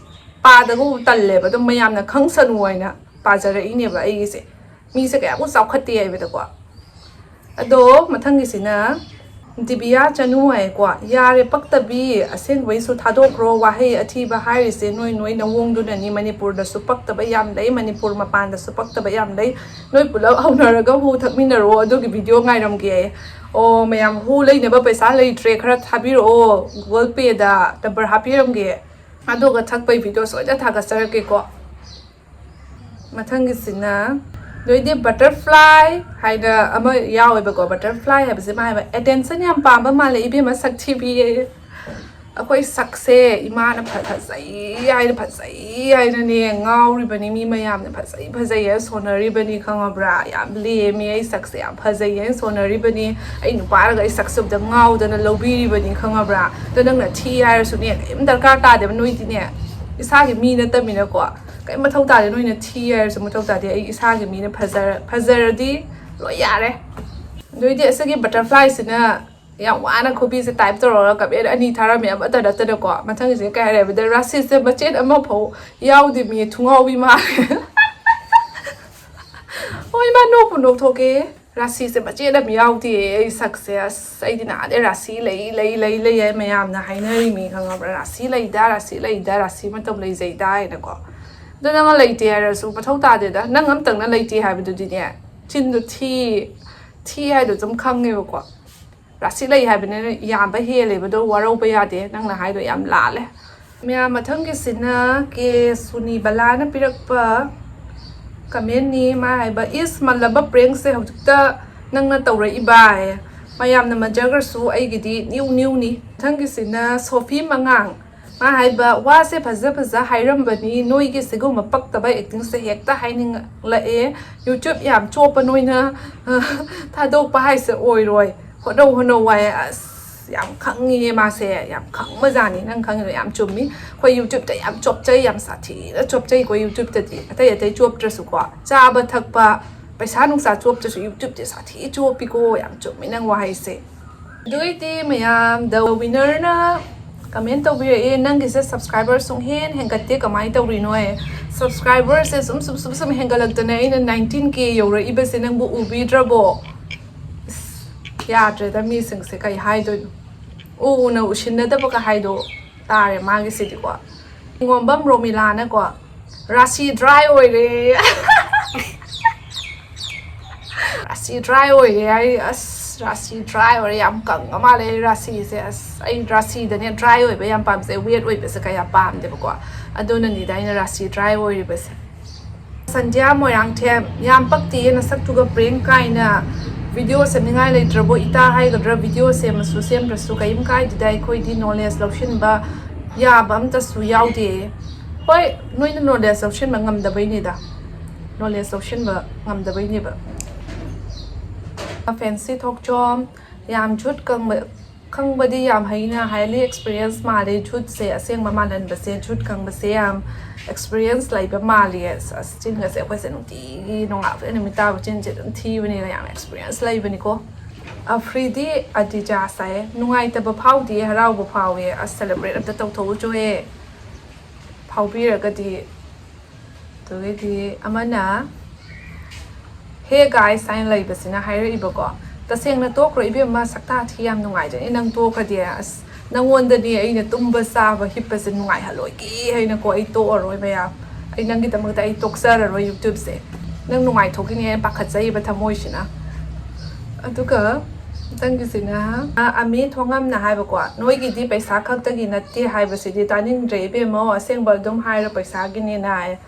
ꯄꯥꯗꯒꯨꯝ ꯇꯜꯂꯦꯕ, ꯑꯗꯨꯝ ꯃꯌꯥꯝꯅ ꯈꯪꯁꯅꯨ ꯍꯥꯏꯅ ꯄꯥꯖꯔꯛꯏꯅꯦꯕ ꯑꯩꯒꯤꯁꯦ꯫ ꯃꯤꯁꯦ ꯀꯌꯥꯃꯨꯛ ꯆꯥꯎꯈꯠꯇꯦ ꯍꯥꯏꯕꯗꯀꯣ꯫ ꯑꯗꯣ ꯃꯊꯪꯒꯤꯁꯤꯅ ꯗꯤꯕꯤꯌꯥ ꯆꯅꯨ ꯍꯥꯏꯀꯣ, "ꯌꯥꯔꯦ ꯄꯛꯇꯕꯤ, ꯑꯁꯦꯡꯕꯩꯁꯨ ꯊꯥꯗꯣꯛꯈ꯭ꯔꯣ, ꯋꯥꯍꯩ ꯑꯊꯤꯕ ꯍꯥꯏꯔꯤꯁꯦ ꯅꯣꯏ ꯅꯣꯏ ꯅꯋꯣꯡꯗꯨꯅꯅꯤ, ꯃꯅꯤꯄꯨꯔꯗꯁꯨ ꯄꯛꯇꯕ ꯌꯥꯝ ꯂꯩ, ꯃꯅꯤꯄꯨꯔ ꯃꯄꯥꯟꯗꯁꯨ ꯄꯛꯇꯕ ꯌꯥꯝ ꯂꯩ, ꯅꯣꯏ ꯄꯨꯂꯞ ꯍꯧꯅꯔꯒ ꯍꯨ ꯊꯛꯃꯤꯟꯅꯔꯣ, ꯑꯗꯨꯒꯤ video ꯉꯥꯏꯔꯝꯒꯦ꯫ ꯑꯣ ꯃꯌꯥꯝ, ꯍꯨ ꯂꯩꯅꯕ ꯄꯩꯁꯥ ꯂꯩꯇ꯭ꯔꯦ, ꯈꯔ ꯊꯥꯕꯤꯔꯛꯑꯣ, Google Pay ꯗ number ꯍꯥꯞꯄꯤꯔꯝꯒꯦ, ꯑꯗꯨꯒ ꯊꯛꯄꯩ video ꯁꯣꯏꯗꯅ ꯊꯥꯒꯠꯆꯔꯛꯀꯦꯀꯣ"꯫ ꯃꯊꯪꯒꯤꯁꯤꯅ ꯅꯣꯏꯗꯤ butterfly ꯍꯥꯏꯅ ꯑꯃ ꯌꯥꯎꯋꯦꯕꯀꯣ꯫ Butterfly ꯍꯥꯏꯕꯁꯦ ꯃꯥ ꯍꯥꯏꯕ, "Attention ꯌꯥꯝ ꯄꯥꯝꯕ ꯃꯥꯜꯂꯦ ꯏꯕꯦꯝꯃ, ꯁꯛ ꯊꯤꯕꯤꯌꯦ꯫ ꯑꯩꯈꯣꯏ ꯁꯛꯁꯦ ꯏꯃꯥꯅ ꯐ-, ꯐꯖꯩ ꯍꯥꯏꯅ, ꯐꯖꯩ ꯍꯥꯏꯅꯅꯦ ꯉꯥꯎꯔꯤꯕꯅꯤ, ꯃꯤ ꯃꯌꯥꯝꯅ ꯐꯖꯩ ꯐꯖꯩ ꯍꯥꯏꯅ ꯁꯣꯟꯅꯔꯤꯕꯅꯤ, ꯈꯪꯉꯕ꯭ꯔꯥ? ꯌꯥꯝ ꯂꯦꯝꯃꯤ, ꯑꯩ ꯁꯛꯁꯦ ꯌꯥꯝ ꯐꯖꯩ ꯍꯥꯏꯅ ꯁꯣꯟꯅꯔꯤꯕꯅꯤ꯫ ꯑꯩ ꯅꯨꯄꯥꯅꯒ ꯑꯩ ꯁꯛꯁꯦ ꯑꯝꯇ ꯉꯥꯎꯗꯅ ꯂꯧꯕꯤꯔꯤꯕꯅꯤ, ꯈꯪꯉꯕ꯭ꯔꯥ? ꯑꯗꯣ ꯅꯪꯅ ꯊꯤ ꯍꯥꯏꯔꯁꯨꯅꯦ ꯀꯔꯤꯝ ꯗꯔꯀꯥꯔ ꯇꯥꯗꯦꯕ, ꯅꯣꯏꯗꯤꯅꯦ ꯏꯁꯥꯒꯤ ꯃꯤ ꯅꯠꯇꯃꯤꯅꯀꯣ, ꯀꯔꯤꯝ ꯃꯊꯧ ꯇꯥꯗꯦ, ꯅꯣꯏꯅ ꯊꯤ ꯍꯥꯏꯔꯁꯨ ꯃꯊꯧ ꯇꯥꯗꯦ꯫ ꯑꯩ ꯏꯁꯥꯒꯤ ꯃꯤꯅ ꯐꯖꯔ-, ꯐꯖꯔꯗꯤ ꯂꯣꯏ ꯌꯥꯔꯦ"꯫ ꯑꯗꯨꯏꯗꯤ ꯑꯁꯤꯒꯤ butterfly ꯁꯤꯅ ꯌꯥꯝ ꯋꯥꯅ ꯈꯨꯕꯤꯁꯦ type ꯇꯧꯔꯒ comment ꯑꯅꯤ ꯊꯥꯔꯝꯃꯦ, ꯑꯃꯠꯇ ꯅꯠꯇꯅꯀꯣ꯫ ꯃꯊꯪꯒꯤꯁꯦ ꯀꯩ ꯍꯥꯏꯔꯦ ꯍꯥꯏꯕꯗ, "ꯔꯥꯁꯤꯁꯦ ꯃꯆꯦꯠ ꯑꯃꯐꯥꯎ ꯌꯥꯎꯗꯦ ꯃꯤ, ꯊꯨꯡꯉꯥꯎꯕꯤ ꯃꯥꯜꯂꯦ"꯫ ꯍꯣꯏ, ꯃꯥ ꯅꯣꯛꯄꯨ ꯅꯣꯛꯊꯣꯛꯀꯦ꯫ "ꯔꯥꯁꯤꯁꯦ ꯃꯆꯦꯠ ꯑꯃ ꯌꯥꯎꯗꯦ ꯑꯩ ꯁꯛꯁꯦ꯫ ꯑꯁ, ꯑꯩꯗꯤ ꯅꯍꯥꯟꯗꯩ ꯔꯥꯁꯤ ꯂꯩ, ꯂꯩ, ꯂꯩ, ꯂꯩ" ꯍꯥꯏ ꯃꯌꯥꯝꯅ ꯍꯥꯏꯅꯔꯤꯃꯤ, ꯈꯪꯉꯕ꯭ꯔꯥ? "ꯔꯥꯁꯤ ꯂꯩꯗ, ꯔꯥꯁꯤ ꯂꯩꯗ, ꯔꯥꯁꯤ ꯃꯇꯧ ꯂꯩꯖꯩꯗ" ꯍꯥꯏꯅꯀꯣ꯫ ꯑꯗꯣ ꯅꯪꯅ ꯂꯩꯇꯦ ꯍꯥꯏꯔꯁꯨ ꯃꯊꯧ ꯇꯥꯗꯦꯗ꯫ ꯅꯪ ꯑꯝꯇꯪꯅ ꯂꯩꯇꯦ ꯍꯥꯏꯕꯗꯨꯗꯤꯅꯦ, ꯆꯤꯟꯗꯣ ꯊꯤ, ꯊꯤ ꯍꯥꯏꯗꯣ ꯑꯗꯨꯝ ꯈꯪꯉꯦꯕꯀꯣ꯫ ꯔꯥꯁꯤ ꯂꯩ ꯍꯥꯏꯕꯅꯤꯅ ꯌꯥꯝꯕ ꯍꯦꯜꯂꯦꯕ, ꯑꯗꯣ ꯋꯥꯔꯧꯕ ꯌꯥꯗꯦ, ꯅꯪꯅ ꯍꯥꯏꯗꯣ ꯌꯥꯝ ꯂꯥꯜꯂꯦ꯫ ꯃꯌꯥꯝ, ꯃꯊꯪꯒꯤꯁꯤꯅ ꯀꯦ ꯁꯨꯅꯤꯕꯂꯥꯅ ꯄꯤꯔꯛꯄ comment ꯅꯤ꯫ ꯃꯥ ꯍꯥꯏꯕ, "ꯏꯁ, ꯃꯜꯂꯕ prank ꯁꯦ ꯍꯧꯖꯤꯛꯇ ꯅꯪꯅ ꯇꯧꯔꯛꯏꯕ" ꯍꯥꯏꯌꯦ꯫ ꯃꯌꯥꯝꯅ ꯃꯟꯖꯈ꯭ꯔꯁꯨ ꯑꯩꯒꯤꯗꯤ new new ꯅꯤ꯫ ꯃꯊꯪꯒꯤꯁꯤꯅ ꯁꯣꯐꯤ ꯃꯉꯥꯡ꯫ ꯃꯥ ꯍꯥꯏꯕ ꯋꯥꯁꯦ ꯐꯖ ꯐꯖ ꯍꯥꯏꯔꯝꯕꯅꯤ, ꯅꯣꯏꯒꯤ ꯁꯤꯒꯨꯝꯕ ꯄꯛꯇꯕ ꯑꯦꯛꯇꯤꯡꯁꯦ ꯍꯦꯛꯇ ꯍꯥꯏꯅꯤꯡꯂꯛꯑꯦ꯫ YouTube ꯌꯥꯝ ꯆꯣꯞꯄ ꯅꯣꯏꯅ, ꯑ, ꯊꯥꯗꯣꯛꯄ ꯍꯥꯏꯁꯦ ꯑꯣꯏꯔꯣꯏ꯫ ꯍꯣꯠꯅꯧ, ꯍꯣꯠꯅꯧ ꯍꯥꯏ꯫ ꯑꯁ, ꯌꯥꯝ ꯈꯪꯉꯤꯌꯦ ꯃꯥꯁꯦ, ꯌꯥꯝ ꯈꯪꯕꯖꯥꯠꯅꯤ꯫ ꯅꯪ ꯈꯪꯉꯤꯗꯣ ꯌꯥꯝ ꯆꯨꯝꯃꯤ꯫ ꯑꯩꯈꯣꯏ YouTubeꯇ ꯌꯥꯝ ꯆꯣꯞꯆꯩ, ꯌꯥꯝ ꯁꯥꯊꯤꯅ ꯆꯣꯞꯆꯩꯀꯣ YouTubeꯇꯗꯤ꯫ ꯑꯇꯩ ꯑꯇꯩ ꯆꯣꯞꯇ꯭ꯔꯁꯨꯀꯣ, ꯆꯥꯕ ꯊꯛꯄ, ꯄꯩꯁꯥ ꯅꯨꯡꯁꯥ ꯆꯣꯞꯇ꯭ꯔꯁꯨ YouTubeꯇꯤ ꯁꯥꯊꯤ ꯆꯣꯞꯄꯤꯀꯣ꯫ ꯌꯥꯝ ꯆꯨꯝꯃꯤ ꯅꯪ ꯋꯥꯍꯩꯁꯦ꯫ ꯑꯗꯨꯏꯗꯤ ꯃꯌꯥꯝ, The Winnerꯅ comment ꯇꯧꯕꯤꯔꯛꯑꯦ, "ꯅꯪꯒꯤꯁꯦ subscriber ꯁꯨꯡꯍꯦꯟ ꯍꯦꯟꯒꯠꯇꯦ, ꯀꯃꯥꯏꯅ ꯇꯧꯔꯤꯅꯣ?" ꯑꯦ, subscriberꯁꯦ ꯁꯨꯝ ꯁꯨꯝ ꯁꯨꯝ ꯁꯨꯝ ꯍꯦꯟꯒꯠꯂꯛꯇꯅ ꯑꯩꯅ nineteen K ꯌꯧꯔꯛꯏꯕꯁꯦ ꯅꯪꯕꯨ ꯎꯕꯤꯗ꯭ꯔꯕꯣ? ꯑꯁ, ꯌꯥꯗ꯭ꯔꯦꯗ ꯃꯤꯁꯤꯡꯁꯦ, ꯀꯩ ꯍꯥꯏꯗꯣꯏꯅꯣ? ꯎ ꯎꯅ ꯎꯁꯤꯟꯅꯗꯕꯒ ꯍꯥꯏꯗꯣ ꯇꯥꯔꯦ ꯃꯥꯒꯤꯁꯤꯗꯤꯀꯣ꯫ ꯉꯣꯝꯕꯝ ꯔꯣꯃꯤꯂꯥꯅꯀꯣ, "ꯔꯥꯁꯤ dry ꯑꯣꯏꯔꯦ"꯫ "ꯔꯥꯁꯤ dry ꯑꯣꯏꯔꯦ" ꯍꯥꯏ꯫ ꯑꯁ, ꯔꯥꯁꯤ dry ꯑꯣꯏꯔꯦ, ꯌꯥꯝ ꯀꯪꯉ ꯃꯥꯜꯂꯦ ꯑꯩ ꯔꯥꯁꯤꯁꯦ꯫ ꯑꯁ, ꯑꯩ ꯔꯥꯁꯤꯗꯅꯦ dry ꯑꯣꯏꯕ ꯌꯥꯝ ꯄꯥꯝꯖꯩ, wet ꯑꯣꯏꯕꯁꯦ ꯀꯌꯥ ꯄꯥꯝꯗꯦꯕꯀꯣ꯫ ꯑꯗꯨꯅꯅꯤꯗ ꯑꯩꯅ ꯔꯥꯁꯤ dry ꯑꯣꯏꯔꯤꯕꯁꯦ꯫ ꯁꯟꯙ꯭ꯌꯥ ꯃꯣꯏꯔꯥꯡꯊꯦꯝ, "ꯌꯥꯝ ꯄꯛꯇꯤꯌꯦ ꯅꯁꯛꯇꯨꯒ prank ꯀꯥꯏꯅ꯫ Video ꯁꯦꯝꯅꯤꯡꯉꯥꯏ ꯂꯩꯇ꯭ꯔꯕꯣ ꯏꯇꯥ ꯍꯥꯏꯒꯗ꯭ꯔꯥ? Video ꯁꯦꯝꯃꯁꯨ ꯁꯦꯝꯗ꯭ꯔꯁꯨ ꯀꯔꯤꯝ ꯀꯥꯏꯗꯦꯗ, ꯑꯩꯈꯣꯏꯗꯤ knowledge ꯂꯧꯁꯤꯟꯕ ꯌꯥꯕ ꯑꯝꯇꯁꯨ ꯌꯥꯎꯗꯦ"꯫ ꯍꯣꯏ, ꯅꯣꯏꯅ knowledge ꯂꯧꯁꯤꯟꯕ ꯉꯝꯗꯕꯩꯅꯤꯗ꯫ Knowledge ꯂꯧꯁꯤꯟꯕ ꯉꯝꯗꯕꯩꯅꯦꯕ꯫ Fancy ꯊꯣꯛꯆꯣꯝ, "ꯌꯥꯝ ꯖꯨꯠ ꯈꯪꯕ, ꯈꯪꯕꯗꯤ ꯌꯥꯝ ꯍꯩꯅ, highly experience ꯃꯥꯜꯂꯦ꯫ ꯖꯨꯠꯁꯦ ꯑꯁꯦꯡꯕ ꯃꯥꯜꯍꯟꯕꯁꯦ, ꯖꯨꯠ ꯈꯪꯕꯁꯦ ꯌꯥꯝ experience ꯂꯩꯕ ꯃꯥꯜꯂꯦ"꯫ ꯑꯁ, ꯑꯁ, ꯆꯤꯟꯒꯁꯦ ꯑꯩꯈꯣꯏꯁꯦ ꯅꯨꯡꯇꯤꯒꯤ ꯅꯣꯡꯉꯥꯜꯂꯛꯄꯗ ꯅꯨꯃꯤꯠ ꯇꯥꯕ ꯆꯤꯟꯁꯦ ꯑꯗꯨꯝ ꯊꯤꯕꯅꯤꯅ ꯌꯥꯝ experience ꯂꯩꯕꯅꯤꯀꯣ꯫ ꯑꯐ꯭ꯔꯤꯗꯤ ꯑꯗꯤꯖꯥꯁ ꯍꯥꯏꯌꯦ, "ꯅꯨꯡꯉꯥꯏꯇꯕ ꯐꯥꯎꯗꯦ, ꯍꯔꯥꯎꯕ ꯐꯥꯎꯋꯦ"꯫ ꯑꯁ, celebrate ꯑꯝꯇ ꯇꯧꯊꯣꯛꯎꯆꯣꯍꯦ꯫ ꯐꯥꯎꯕꯤꯔꯒꯗꯤ꯫ ꯑꯗꯨꯒꯤꯗꯤ ꯑꯃꯅ "Hey guys" ꯍꯥꯏꯅ ꯂꯩꯕꯁꯤꯅ ꯍꯥꯏꯔꯛꯏꯕꯀꯣ꯫ "ꯇꯁꯦꯡꯅ ꯇꯣꯛꯈ꯭ꯔꯣ ꯏꯕꯦꯝꯃ, ꯁꯛꯇꯥ ꯊꯤ, ꯌꯥꯝ ꯅꯨꯡꯉꯥꯏꯖꯅꯤ ꯅꯪ ꯇꯣꯛꯈ꯭ꯔꯗꯤ꯫ ꯑꯁ, ꯅꯪꯉꯣꯟꯗꯅꯦ ꯑꯩꯅ ꯇꯨꯝꯕ ꯆꯥꯕ ꯍꯤꯞꯄꯁꯦ ꯅꯨꯡꯉꯥꯏꯍꯜꯂꯣꯏꯒꯦ ꯍꯥꯏꯅꯀꯣ, ꯑꯩ ꯇꯣꯛꯑꯔꯣꯏ ꯃꯌꯥꯝ꯫ ꯑꯩ ꯅꯪꯒꯤꯗꯃꯛꯇ ꯑꯩ ꯇꯣꯛꯆꯔꯔꯣꯏ YouTubeꯁꯦ꯫ ꯅꯪ ꯅꯨꯡꯉꯥꯏꯊꯣꯛꯈꯤꯅꯤ ꯍꯥꯏꯅ ꯄꯥꯈꯠꯆꯩꯕ ꯊꯃꯣꯏꯁꯤꯅ꯫ ꯑꯗꯨꯒ ꯃꯊꯪꯒꯤꯁꯤꯅ, ꯑ, ꯑꯃꯤ ꯊꯣꯉꯝꯅ ꯍꯥꯏꯕꯀꯣ, "ꯅꯣꯏꯒꯤꯗꯤ ꯄꯩꯁꯥ ꯈꯛꯇꯒꯤ ꯅꯠꯇꯦ ꯍꯥꯏꯕꯁꯤꯗꯤ ꯇꯥꯅꯤꯡꯗ꯭ꯔꯦ ꯏꯕꯦꯝꯃ, ꯑꯁꯦꯡꯕ ꯑꯗꯨꯝ ꯍꯥꯏꯔ ꯄꯩꯁꯥꯒꯤꯅꯤꯅ" ꯍꯥꯏ꯫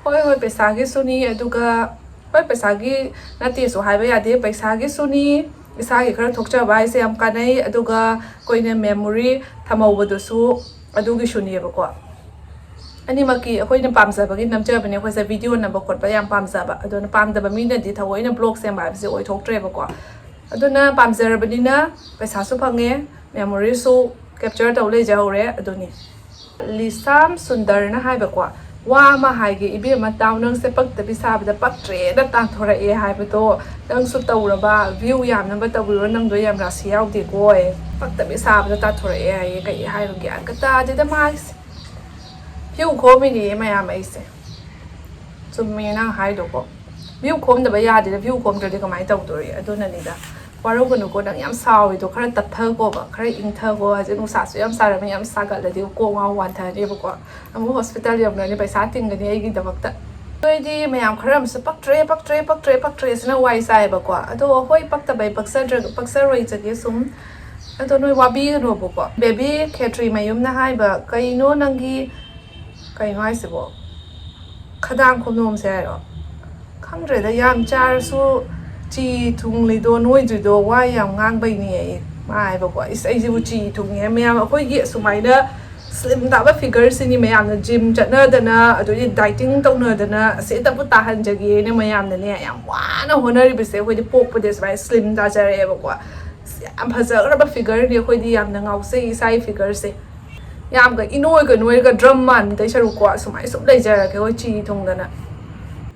ꯍꯣꯏ, ꯍꯣꯏ, ꯄꯩꯁꯥꯒꯤꯁꯨꯅꯤ, ꯑꯗꯨꯒ, ꯍꯣꯏ, ꯄꯩꯁꯥꯒꯤ ꯅꯠꯇꯦꯁꯨ ꯍꯥꯏꯕ ꯌꯥꯗꯦ, ꯄꯩꯁꯥꯒꯤꯁꯨꯅꯤ, ꯏꯁꯥꯒꯤ ꯈꯔ ꯊꯣꯛꯆꯕ ꯍꯥꯏꯁꯦ ꯌꯥꯝ ꯀꯥꯟꯅꯩ, ꯑꯗꯨꯒ ꯑꯩꯈꯣꯏꯅ memory ꯊꯝꯍꯧꯕꯗꯨꯁꯨ ꯑꯗꯨꯒꯤꯁꯨꯅꯦꯕꯀꯣ꯫ ꯑꯅꯤꯃꯛꯀꯤ ꯑꯩꯈꯣꯏꯅ ꯄꯥꯝꯖꯕꯒꯤ ꯅꯝꯖꯕꯅꯦ꯫ ꯑꯩꯈꯣꯏꯁꯦ ꯚꯤꯗꯤꯑꯣ ꯅꯝꯕ ꯈꯣꯠꯄ ꯌꯥꯝ ꯄꯥꯝꯖꯕ, ꯑꯗꯨꯅ ꯄꯥꯝꯗꯕ ꯃꯤꯅꯗꯤ ꯊꯑꯣꯏꯅ ꯕ꯭ꯂꯣꯒ ꯁꯦꯝꯕ ꯍꯥꯏꯕꯁꯦ ꯑꯣꯏꯊꯣꯛꯇ꯭ꯔꯦꯕꯀꯣ꯫ ꯑꯗꯨꯅ ꯄꯥꯝꯖꯔꯕꯅꯤꯅ ꯄꯩꯁꯥꯁꯨ ꯐꯪꯉꯦ, ꯃꯦꯃꯣꯔꯤꯁꯨ ꯀꯦꯞꯆꯔ ꯇꯧ ꯂꯩꯖꯍꯧꯔꯦ꯫ ꯑꯗꯨꯅꯤ ꯂꯤꯁꯥꯝ ꯁꯨꯟꯗꯔꯅ ꯍꯥꯏꯕꯀꯣ, "ꯋꯥ ꯑꯃ ꯍꯥꯏꯒꯦ ꯏꯕꯦꯝꯃ, ꯇꯥꯎ, ꯅꯪꯁꯦ ꯄꯛꯇꯕꯤ ꯁꯥꯕꯗ ꯄꯛꯇ꯭ꯔꯦꯅ ꯇꯥꯟꯊꯣꯔꯛꯑꯦ ꯍꯥꯏꯕꯗꯣ ꯅꯪꯁꯨ ꯇꯧꯔꯕ? ꯚ꯭ꯌꯨ ꯌꯥꯝꯅꯕ ꯇꯧꯕꯤꯔꯣ, ꯅꯪꯗꯣ ꯌꯥꯝ ꯔꯥꯁꯤ ꯌꯥꯎꯗꯦꯀꯣ꯫ ꯄꯛꯇꯕꯤ ꯁꯥꯕꯗ ꯇꯥꯟꯊꯣꯔꯛꯑꯦ ꯍꯥꯏꯌꯦ, ꯀꯩ ꯍꯥꯏꯔꯨꯒꯦ? ꯒ꯭ꯌꯥꯟꯒ ꯇꯥꯗꯦꯗ ꯃꯥꯏꯁꯦ꯫ ꯚ꯭ꯌꯨ ꯈꯣꯝꯃꯤꯅꯦ ꯃꯌꯥꯝ ꯑꯩꯁꯦ"꯫ ꯆꯨꯝꯃꯦ ꯅꯪ ꯍꯥꯏꯗꯣꯀꯣ꯫ ꯚ꯭ꯌꯨ ꯈꯣꯝꯗꯕ ꯌꯥꯗꯦꯗ, ꯚ꯭ꯌꯨ ꯈꯣꯝꯗ꯭ꯔꯗꯤ ꯀꯃꯥꯏꯅ ꯇꯧꯗꯣꯔꯤ? ꯑꯗꯨꯅꯅꯤꯗ꯫ ꯋꯥꯔꯧꯒꯅꯨꯀꯣ, ꯅꯪ ꯌꯥꯝ ꯁꯥꯎꯔꯤꯗꯣ ꯈꯔ ꯇꯞꯊꯒꯣꯕ, ꯈꯔ ꯏꯪꯊꯒꯣ꯫ ꯍꯧꯖꯤꯛ ꯅꯨꯡꯁꯥꯁꯨ ꯌꯥꯝ ꯁꯥꯔꯝꯃꯤ, ꯌꯥꯝ ꯁꯥꯒꯠꯂꯗꯤ ꯀꯣꯛ ꯉꯥꯎ ꯋꯥꯟꯊꯅꯦꯕꯀꯣ꯫ ꯑꯃꯨꯛ ꯍꯣꯁꯄꯤꯇꯥꯜ ꯌꯧꯅꯔꯅꯤ, ꯄꯩꯁꯥ ꯇꯤꯡꯒꯅꯤ ꯑꯩꯒꯤꯗꯃꯛꯇ꯫ ꯑꯗꯨ ꯑꯣꯏꯗꯤ ꯃꯌꯥꯝ ꯈꯔ ꯑꯃꯁꯨ ꯄꯛꯇ꯭ꯔꯦ, ꯄꯛꯇ꯭ꯔꯦ, ꯄꯛꯇ꯭ꯔꯦ, ꯄꯛꯇ꯭ꯔꯦ ꯁꯤꯅ ꯋꯥꯏ ꯆꯥꯏꯌꯦꯕꯀꯣ꯫ ꯑꯗꯣ ꯍꯣꯏ, ꯄꯛꯇꯕꯩ ꯄꯛꯆꯗ꯭ꯔ-, ꯄꯛꯆꯔꯣꯏꯖꯒꯦ ꯁꯨꯝ꯫ ꯑꯗꯣ ꯅꯣꯏ ꯋꯥꯕꯤꯒꯅꯣꯕꯀꯣ꯫ ꯕꯦꯕꯤ ꯈꯦꯇ꯭ꯔꯤ ꯃꯌꯨꯝꯅ ꯍꯥꯏꯕ, "ꯀꯩꯅꯣ ꯅꯪꯒꯤ, ꯀꯩꯅꯣ ꯍꯥꯏꯁꯤꯕꯣ? ꯈꯗꯥꯡ ꯈꯣꯡꯗꯣꯝꯁꯦ ꯍꯥꯏꯔꯣ? ꯈꯪꯗ꯭ꯔꯦꯗ, ꯌꯥꯝ ꯆꯥꯔꯁꯨ ꯆꯤ ꯊꯨꯡꯂꯤꯗꯣ, ꯅꯣꯏꯗ꯭ꯔꯤꯗꯣ ꯋꯥ ꯌꯥꯝ ꯉꯥꯡꯕꯩꯅꯦ" ꯑꯩ꯫ ꯃꯥ ꯍꯥꯏꯕꯀꯣ꯫ ꯏꯁ, ꯑꯩꯁꯤꯕꯨ ꯆꯤ ꯊꯨꯡꯉꯦ? ꯃꯌꯥꯝ ꯑꯩꯈꯣꯏꯒꯤ ꯑꯁꯨꯃꯥꯏꯅ ꯁ꯭ꯂꯤꯝ ꯇꯥꯕ ꯐꯤꯒꯔꯁꯤꯅꯤ ꯃꯌꯥꯝꯅ ꯖꯤꯝ ꯆꯠꯅꯗꯅ, ꯑꯗꯨꯗꯤ ꯗꯥꯏꯇꯤꯡ ꯇꯧꯅꯗꯅ, ꯑꯁꯤ ꯑꯇꯕꯨ ꯇꯥꯍꯟꯖꯒꯦꯅ ꯃꯌꯥꯝꯅꯅꯦ ꯌꯥꯝ ꯋꯥꯅ ꯍꯣꯠꯅꯔꯤꯕꯁꯦ꯫ ꯑꯩꯈꯣꯏꯗꯤ ꯄꯣꯛꯄꯗꯤ ꯁꯨꯃꯥꯏꯅ ꯁ꯭ꯂꯤꯝ ꯇꯥꯖꯔꯛꯑꯦꯕꯀꯣ꯫ ꯑꯁ, ꯌꯥꯝ ꯐꯖꯈ꯭ꯔꯕ ꯐꯤꯒꯔꯅꯤ꯫ ꯑꯩꯈꯣꯏꯗꯤ ꯌꯥꯝꯅ ꯉꯥꯎꯖꯩ ꯏꯁꯥꯒꯤ ꯐꯤꯒꯔꯁꯦ꯫ ꯌꯥꯝꯒ ꯏꯅꯣꯏꯒ ꯅꯣꯏꯔꯒ ꯗ꯭ꯔꯝ ꯃꯥꯟꯕꯗꯩ ꯁꯔꯨꯛꯀꯣ, ꯑꯁꯨꯃꯥꯏꯅ ꯁꯨꯝ ꯂꯩꯖꯔꯒꯦ ꯑꯩꯈꯣꯏ ꯆꯤ ꯊꯨꯡꯗꯅ꯫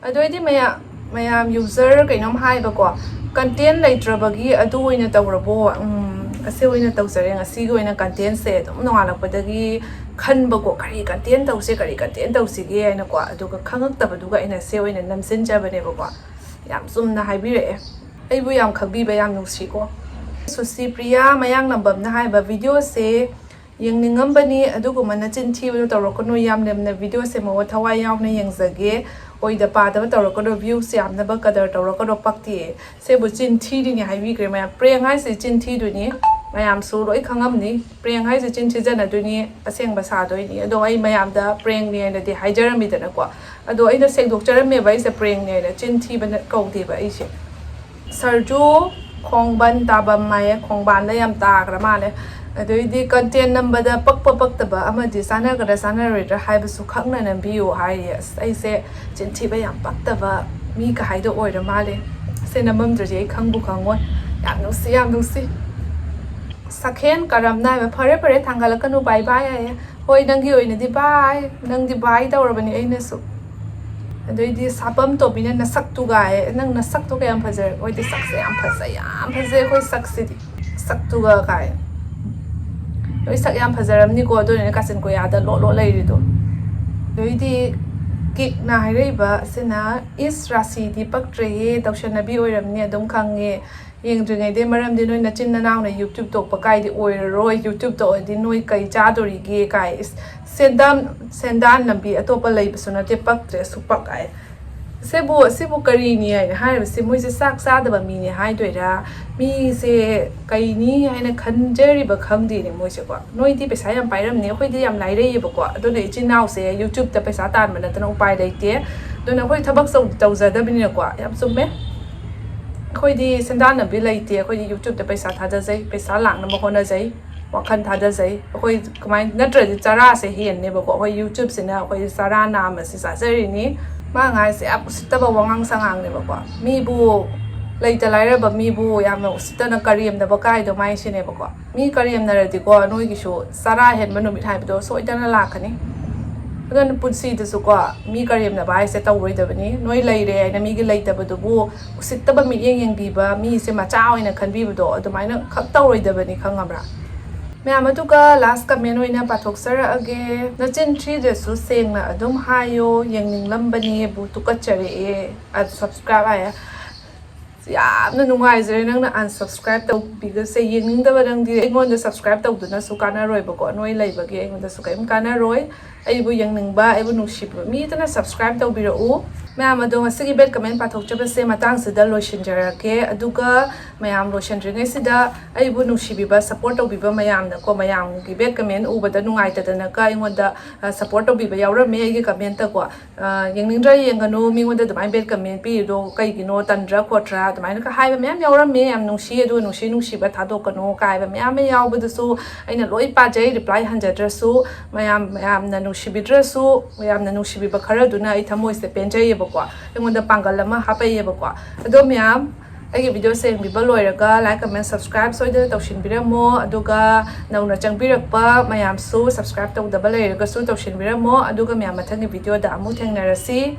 ꯑꯗꯨ ꯑꯣꯏꯗꯤ ꯃꯌꯥꯝ, ꯃꯌꯥꯝ ꯌꯨꯖꯔ ꯀꯩꯅꯣꯝ ꯍꯥꯏꯕꯀꯣ, ꯀꯟꯇꯦꯟ ꯂꯩꯇ꯭ꯔꯕꯒꯤ ꯑꯗꯨ ꯑꯣꯏꯅ ꯇꯧꯔꯕꯣ? ꯎꯝ, ꯑꯁꯤ ꯑꯣꯏꯅ ꯇꯧꯖꯔꯦ꯫ ꯉꯁꯤꯒꯤ ꯑꯣꯏꯅ ꯀꯟꯇꯦꯟꯁꯦ ꯑꯗꯨꯝ ꯅꯣꯡꯉꯥꯜꯂꯛꯄꯗꯒꯤ ꯈꯟꯕꯀꯣ, ꯀꯔꯤ ꯀꯟꯇꯦꯟ ꯇꯧꯁꯦ, ꯀꯔꯤ ꯀꯟꯇꯦꯟ ꯇꯧꯁꯤꯒꯦ ꯍꯥꯏꯅꯀꯣ꯫ ꯑꯗꯨꯒ ꯈꯪꯉꯛꯇꯕꯗꯨꯒ ꯑꯩꯅ ꯁꯤ ꯑꯣꯏꯅ ꯅꯝꯁꯤꯟꯖꯕꯅꯦꯕꯀꯣ꯫ ꯌꯥꯝ ꯆꯨꯝꯅ ꯍꯥꯏꯕꯤꯔꯛꯑꯦ꯫ ꯑꯩꯕꯨ ꯌꯥꯝ ꯈꯪꯕꯤꯕ ꯌꯥꯝ ꯅꯨꯡꯁꯤꯀꯣ꯫ ꯁꯨꯁꯤꯄ꯭ꯔꯤꯌꯥ ꯃꯌꯥꯡꯂꯝꯕꯝꯅ ꯍꯥꯏꯕ, "ꯚꯤꯗꯤꯑꯣꯁꯦ ꯌꯦꯡꯅꯤꯡꯉꯝꯕꯅꯤ, ꯑꯗꯨꯒꯨꯝꯕ ꯅꯆꯤꯟ ꯊꯤꯕꯗꯣ ꯇꯧꯔꯛꯀꯅꯨ, ꯌꯥꯝ ꯂꯦꯝꯅ ꯚꯤꯗꯤꯑꯣ ꯁꯦꯝꯃꯛꯑꯣ, ꯊꯋꯥꯏ ꯌꯥꯎꯅ ꯌꯦꯡꯖꯒꯦ, ꯑꯣꯏꯗ ꯄꯥꯗꯕ ꯇꯧꯔꯛꯀꯅꯨ, ꯚ꯭ꯌꯨꯁ ꯌꯥꯝꯅꯕ ꯀꯗꯔ ꯇꯧꯔꯛꯀꯅꯨ, ꯄꯛꯇꯦ"꯫ ꯁꯤꯕꯨ ꯆꯤꯟ ꯊꯤꯔꯤꯅꯤ ꯍꯥꯏꯕꯤꯈ꯭ꯔꯦ ꯃꯌꯥꯝ꯫ ꯄ꯭ꯔꯦꯡ ꯍꯥꯏꯁꯦ ꯆꯤꯟ ꯊꯤꯗꯣꯏꯅꯤ, ꯃꯌꯥꯝꯁꯨ ꯂꯣꯏ ꯈꯪꯉꯝꯅꯤ꯫ ꯄ꯭ꯔꯦꯡ ꯍꯥꯏꯁꯦ ꯆꯤꯟ ꯊꯤꯖꯅꯗꯣꯏꯅꯤ, ꯑꯁꯦꯡꯕ ꯁꯥꯗꯣꯏꯅꯤ꯫ ꯑꯗꯣ ꯑꯩ ꯃꯌꯥꯝꯗ ꯄ꯭ꯔꯦꯡꯅꯤ ꯍꯥꯏꯅꯗꯤ ꯍꯥꯏꯖꯔꯝꯃꯤꯗꯅꯀꯣ꯫ ꯑꯗꯣ ꯑꯩꯅ ꯁꯦꯡꯗꯣꯛꯆꯔꯝꯃꯦꯕ, ꯑꯩꯁꯦ ꯄ꯭ꯔꯦꯡꯅꯦꯅ, ꯆꯤꯟ ꯊꯤꯕꯅ ꯀꯧꯗꯦꯕ ꯑꯩꯁꯦ꯫ ꯁꯔꯖꯨ ꯈꯣꯡꯕꯟ ꯇꯥꯕꯝ ꯍꯥꯏꯌꯦ, ꯈꯣꯡꯕꯥꯟꯗ ꯌꯥꯝ ꯇꯥꯈ꯭ꯔ ꯃꯥꯜꯂꯦ꯫ ꯑꯗꯨꯏꯗꯤ content ꯅꯝꯕꯗ ꯄꯛꯄ ꯄꯛꯇꯕ ꯑꯃꯗꯤ ꯆꯥꯟꯅꯒꯗ꯭ꯔꯥ ꯆꯥꯟꯅꯔꯣꯏꯗ꯭ꯔꯥ ꯍꯥꯏꯕꯁꯨ ꯈꯪꯅ ꯅꯝꯕꯤꯌꯨ ꯍꯥꯏꯔꯤ꯫ ꯑꯁ, ꯑꯩꯁꯦ ꯆꯤꯟꯊꯤꯕ ꯌꯥꯝ ꯄꯛꯇꯕ ꯃꯤ ꯀꯍꯥꯏꯗꯣ ꯑꯣꯏꯔ ꯃꯥꯜꯂꯦ꯫ ꯑꯁꯦ ꯅꯝꯃꯝꯗ꯭ꯔꯗꯤ ꯑꯩ ꯈꯪꯕꯨ ꯈꯪꯉꯣꯏ꯫ ꯌꯥꯝ ꯅꯨꯡꯁꯤ, ꯌꯥꯝ ꯅꯨꯡꯁꯤ꯫ ꯁꯈꯦꯟ ꯀꯔꯝꯅ ꯍꯥꯏꯕ, "ꯐꯔꯦ ꯐꯔꯦ, ꯊꯥꯡꯒꯠꯂꯛꯀꯅꯨ, bye bye" ꯍꯥꯏꯌꯦ꯫ ꯍꯣꯏ, ꯅꯪꯒꯤ ꯑꯣꯏꯅꯗꯤ bye, ꯅꯪꯗꯤ bye ꯇꯧꯔꯕꯅꯤ ꯑꯩꯅꯁꯨ꯫ ꯑꯗꯩꯗꯤ ꯁꯥꯄꯝ ꯇꯣꯝꯕꯤꯅ "ꯅꯁꯛꯇꯨꯒ" ꯍꯥꯏꯌꯦ꯫ ꯅꯪ ꯅꯁꯛꯇꯣ ꯀꯌꯥꯝ ꯐꯖꯔꯦ? ꯍꯣꯏꯗꯤ ꯁꯛꯁꯦ ꯌꯥꯝ ꯐꯖꯩ, ꯌꯥꯝ ꯐꯖꯩ ꯑꯩꯈꯣꯏ ꯁꯛꯁꯤꯗꯤ꯫ "ꯁꯛꯇꯨꯒ" ꯀꯥꯏ꯫ ꯅꯣꯏ ꯁꯛ ꯌꯥꯝ ꯐꯖꯔꯝꯅꯤꯀꯣ, ꯑꯗꯨꯅꯅꯦ ꯀꯥꯆꯤꯟ ꯀꯣꯌꯥꯗ ꯂꯣꯠ ꯂꯣꯠ ꯂꯩꯔꯤꯗꯣ꯫ ꯑꯗꯩꯗꯤ ꯀꯤꯛꯅ ꯍꯥꯏꯔꯛꯏꯕ ꯑꯁꯤꯅ, "ꯏꯁ, ꯔꯥꯁꯤꯗꯤ ꯄꯛꯇ꯭ꯔꯦꯍꯦ, ꯗꯧꯁꯟꯅꯕꯤ ꯑꯣꯏꯔꯝꯅꯤ ꯑꯗꯨꯝ ꯈꯪꯉꯦ꯫ ꯌꯦꯡꯗ꯭ꯔꯤꯉꯩꯗꯩ, ꯃꯔꯝꯗꯤ ꯅꯣꯏ ꯅꯆꯤꯟ ꯅꯅꯥꯎꯅ YouTube ꯇꯣꯛꯄ ꯀꯥꯏꯗꯤ ꯑꯣꯏꯔꯔꯣꯏ, YouTube ꯇꯣꯛꯑꯗꯤ ꯅꯣꯏ ꯀꯩ ꯆꯥꯗꯣꯔꯤꯒꯦ?" ꯀꯥꯏ꯫ ꯏꯁ, ꯁꯦꯟꯗꯥꯟ, ꯁꯦꯟꯗꯥꯟ ꯂꯝꯕꯤ ꯑꯇꯣꯞꯄ ꯂꯩꯕꯁꯨ ꯅꯠꯇꯦ, ꯄꯛꯇ꯭ꯔꯦ ꯁꯨꯄꯛ ꯀꯥꯏ꯫ ꯁꯤꯕꯨ, ꯁꯤꯕꯨ ꯀꯔꯤꯅꯤ ꯍꯥꯏꯅ ꯍꯥꯏꯔꯤꯕꯁꯤ? ꯃꯣꯏꯁꯦ ꯆꯥꯛ ꯆꯥꯗꯕ ꯃꯤꯅꯦ ꯍꯥꯏꯗꯣꯏꯔꯥ? ꯃꯤꯁꯦ ꯀꯩꯅꯤ ꯍꯥꯏꯅ ꯈꯟꯖꯔꯤꯕ ꯈꯪꯗꯦꯅꯦ ꯃꯣꯏꯁꯦꯀꯣ꯫ ꯅꯣꯏꯗꯤ ꯄꯩꯁꯥ ꯌꯥꯝ ꯄꯥꯏꯔꯝꯅꯤ, ꯑꯩꯈꯣꯏꯗꯤ ꯌꯥꯝ ꯂꯥꯏꯔꯩꯌꯦꯕꯀꯣ꯫ ꯑꯗꯨꯅ ꯏꯆꯤꯟ ꯏꯅꯥꯎꯁꯦ YouTube ꯇ ꯄꯩꯁꯥ ꯇꯥꯟꯕ ꯅꯠꯇꯅ ꯎꯄꯥꯏ ꯂꯩꯇꯦ꯫ ꯑꯗꯨꯅ ꯑꯩꯈꯣꯏ ꯊꯕꯛ ꯇꯧ-, ꯇꯧꯖꯗꯕꯅꯤꯅꯀꯣ꯫ ꯌꯥꯝ ꯆꯨꯝꯃꯦ꯫ ꯑꯩꯈꯣꯏꯗꯤ ꯁꯦꯟꯗꯥꯟ ꯂꯝꯕꯤ ꯂꯩꯇꯦ꯫ ꯑꯩꯈꯣꯏꯗꯤ YouTube ꯇ ꯄꯩꯁꯥ ꯊꯥꯗꯖꯩ, ꯄꯩꯁꯥ ꯂꯥꯛꯅꯕ ꯍꯣꯠꯅꯖꯩ, ꯋꯥꯈꯜ ꯊꯥꯗꯖꯩ꯫ ꯑꯩꯈꯣꯏ ꯀꯃꯥꯏꯅ ꯅꯠꯇ꯭ꯔꯗꯤ ꯆꯔꯥꯁꯦ ꯍꯦꯟꯅꯦꯕꯀꯣ꯫ ꯑꯩꯈꯣꯏ YouTube ꯁꯤꯅ ꯑꯩꯈꯣꯏ ꯆꯔꯥ ꯅꯥꯝꯃꯁꯦ ꯆꯥꯖꯔꯤꯅꯤ꯫ ꯃꯥ ꯉꯥꯏꯁꯦ ꯌꯥꯝ ꯎꯁꯤꯠꯇꯕ ꯋꯥꯉꯥꯡ ꯁꯉꯥꯡꯅꯦꯕꯀꯣ꯫ ꯃꯤꯕꯨ, ꯂꯩꯇ ꯂꯥꯏꯔꯕ ꯃꯤꯕꯨ ꯌꯥꯝꯅ ꯎꯁꯤꯠꯇꯅ ꯀꯔꯦꯝꯅꯕ ꯀꯥꯏꯗꯣ ꯃꯥꯏꯁꯤꯅꯦꯕꯀꯣ꯫ ꯃꯤ ꯀꯔꯦꯝꯅꯔꯗꯤꯀꯣ, ꯅꯣꯏꯒꯤꯁꯨ ꯆꯔꯥ ꯍꯦꯟꯕ ꯅꯨꯃꯤꯠ ꯍꯥꯏꯕꯗꯣ ꯁꯣꯏꯗꯅ ꯂꯥꯛꯀꯅꯤ꯫ ꯑꯗꯨꯅ ꯄꯨꯟꯁꯤꯗꯁꯨꯀꯣ, ꯃꯤ ꯀꯔꯦꯝꯅꯕ ꯍꯥꯏꯁꯦ ꯇꯧꯔꯣꯏꯗꯕꯅꯤ꯫ ꯅꯣꯏ ꯂꯩꯔꯦ ꯍꯥꯏꯅ ꯃꯤꯒꯤ ꯂꯩꯇꯕꯗꯨꯕꯨ ꯎꯁꯤꯠꯇꯕ ꯃꯤꯠꯌꯦꯡ ꯌꯦꯡꯕꯤꯕ, ꯃꯤꯁꯦ ꯃꯆꯥ ꯑꯣꯏꯅ ꯈꯟꯕꯤꯕꯗꯣ, ꯑꯗꯨꯃꯥꯏꯅ ꯈꯛ ꯇꯧꯔꯣꯏꯗꯕꯅꯤ, ꯈꯪꯉꯕ꯭ꯔꯥ? ꯃꯌꯥꯝ, ꯑꯗꯨꯒ last comment ꯑꯣꯏꯅ ꯄꯥꯊꯣꯛꯆꯔꯛꯑꯒꯦ꯫ "ꯅꯆꯤꯟ ꯊꯤꯗ꯭ꯔꯁꯨ ꯁꯦꯡꯅ ꯑꯗꯨꯝ ꯍꯥꯏꯌꯣ, ꯌꯦꯡꯅꯤꯡꯂꯝꯕꯅꯦꯕꯨ, ꯇꯨꯀꯠꯆꯔꯛꯑꯦ, unsubscribe" ꯍꯥꯏꯌꯦ꯫ ꯌꯥꯝꯅ ꯅꯨꯡꯉꯥꯏꯖꯔꯦ ꯅꯪꯅ unsubscribe ꯇꯧꯕꯤꯕꯁꯦ꯫ ꯌꯦꯡꯅꯤꯡꯗꯕ ꯅꯪꯗꯤ ꯑꯩꯉꯣꯟꯗ subscribe ꯇꯧꯗꯨꯅꯁꯨ ꯀꯥꯟꯅꯔꯣꯏꯕꯀꯣ꯫ ꯅꯣꯏ ꯂꯩꯕꯒꯤ ꯑꯩꯉꯣꯟꯗꯁꯨ ꯀꯔꯤꯝ ꯀꯥꯟꯅꯔꯣꯏ꯫ ꯑꯩꯕꯨ ꯌꯦꯡꯅꯤꯡꯕ, ꯑꯩꯕꯨ ꯅꯨꯡꯁꯤꯕ ꯃꯤꯗꯨꯅ subscribe ꯇꯧꯕꯤꯔꯛꯎ꯫ ꯃꯌꯥꯝ ꯑꯗꯣ, ꯉꯁꯤꯒꯤ bad comment ꯄꯥꯊꯣꯛꯆꯕꯁꯦ ꯃꯇꯥꯡꯁꯤꯗ ꯂꯣꯏꯁꯤꯟꯖꯔꯒꯦ꯫ ꯑꯗꯨꯒ ꯃꯌꯥꯝ ꯂꯣꯏꯁꯤꯟꯗ꯭ꯔꯤꯉꯩꯁꯤꯗ, ꯑꯩꯕꯨ ꯅꯨꯡꯁꯤꯕꯤꯕ, support ꯇꯧꯕꯤꯕ ꯃꯌꯥꯝꯅꯀꯣ, ꯃꯌꯥꯝꯒꯤ bad comment ꯎꯕꯗ ꯅꯨꯡꯉꯥꯏꯇꯗꯅꯒ ꯑꯩꯉꯣꯟꯗ, ꯑ, support ꯇꯧꯕꯤꯕ ꯌꯥꯎꯔꯝꯃꯦ ꯑꯩꯒꯤ comment ꯇꯀꯣ꯫ ꯑ, "ꯌꯦꯡꯅꯤꯡꯗ꯭ꯔꯥ ꯌꯦꯡꯒꯅꯨ, ꯃꯤꯉꯣꯟꯗ ꯑꯗꯨꯃꯥꯏꯅ bad comment ꯄꯤꯔꯤꯗꯣ ꯀꯩꯒꯤꯅꯣ, ꯇꯟꯗ꯭ꯔꯥ ꯈꯣꯠꯇ꯭ꯔꯥ?" ꯑꯗꯨꯃꯥꯏꯅꯒ ꯍꯥꯏꯕ ꯃꯌꯥꯝ ꯌꯥꯎꯔꯝꯃꯦ꯫ "ꯌꯥꯝ ꯅꯨꯡꯁꯤ, ꯑꯗꯨꯒ ꯅꯨꯡꯁꯤ ꯅꯨꯡꯁꯤꯕ ꯊꯥꯗꯣꯛꯀꯅꯨ" ꯀꯥꯏꯕ ꯃꯌꯥꯝ ꯑꯃ ꯌꯥꯎꯕꯗꯨꯁꯨ ꯑꯩꯅ ꯂꯣꯏ ꯄꯥꯖꯩ, reply ꯍꯟꯖꯗ꯭ꯔꯁꯨ꯫ ꯃꯌꯥꯝ, ꯃꯌꯥꯝꯅ ꯅꯨꯡꯁꯤꯕꯤꯗ꯭ꯔꯁꯨ, ꯃꯌꯥꯝꯅ ꯅꯨꯡꯁꯤꯕꯤꯕ ꯈꯔꯗꯨꯅ ꯑꯩ ꯊꯃꯣꯏꯁꯤꯗ ꯄꯦꯟꯖꯩꯌꯦꯕꯀꯣ, ꯑꯩꯉꯣꯟꯗ ꯄꯥꯡꯒꯜ ꯑꯃ ꯍꯥꯞꯄꯛꯏꯌꯦꯕꯀꯣ꯫ ꯑꯗꯣ ꯃꯌꯥꯝ, ꯑꯩꯒꯤ video ꯁꯦ ꯌꯦꯡꯕꯤꯕ ꯂꯣꯏꯔꯒ like, comment, subscribe ꯁꯣꯏꯗꯅ ꯇꯧꯁꯤꯟꯕꯤꯔꯝꯃꯣ꯫ ꯑꯗꯨꯒ ꯅꯧꯅ ꯆꯪꯕꯤꯔꯛꯄ ꯃꯌꯥꯝꯁꯨ subscribe ꯇꯧꯗꯕ ꯂꯩꯔꯒꯁꯨ ꯇꯧꯁꯤꯟꯕꯤꯔꯝꯃꯣ꯫ ꯑꯗꯨꯒ ꯃꯌꯥꯝ, ꯃꯊꯪꯒꯤ video ꯗ ꯑꯃꯨꯛ ꯊꯦꯡꯅꯔꯁꯤ꯫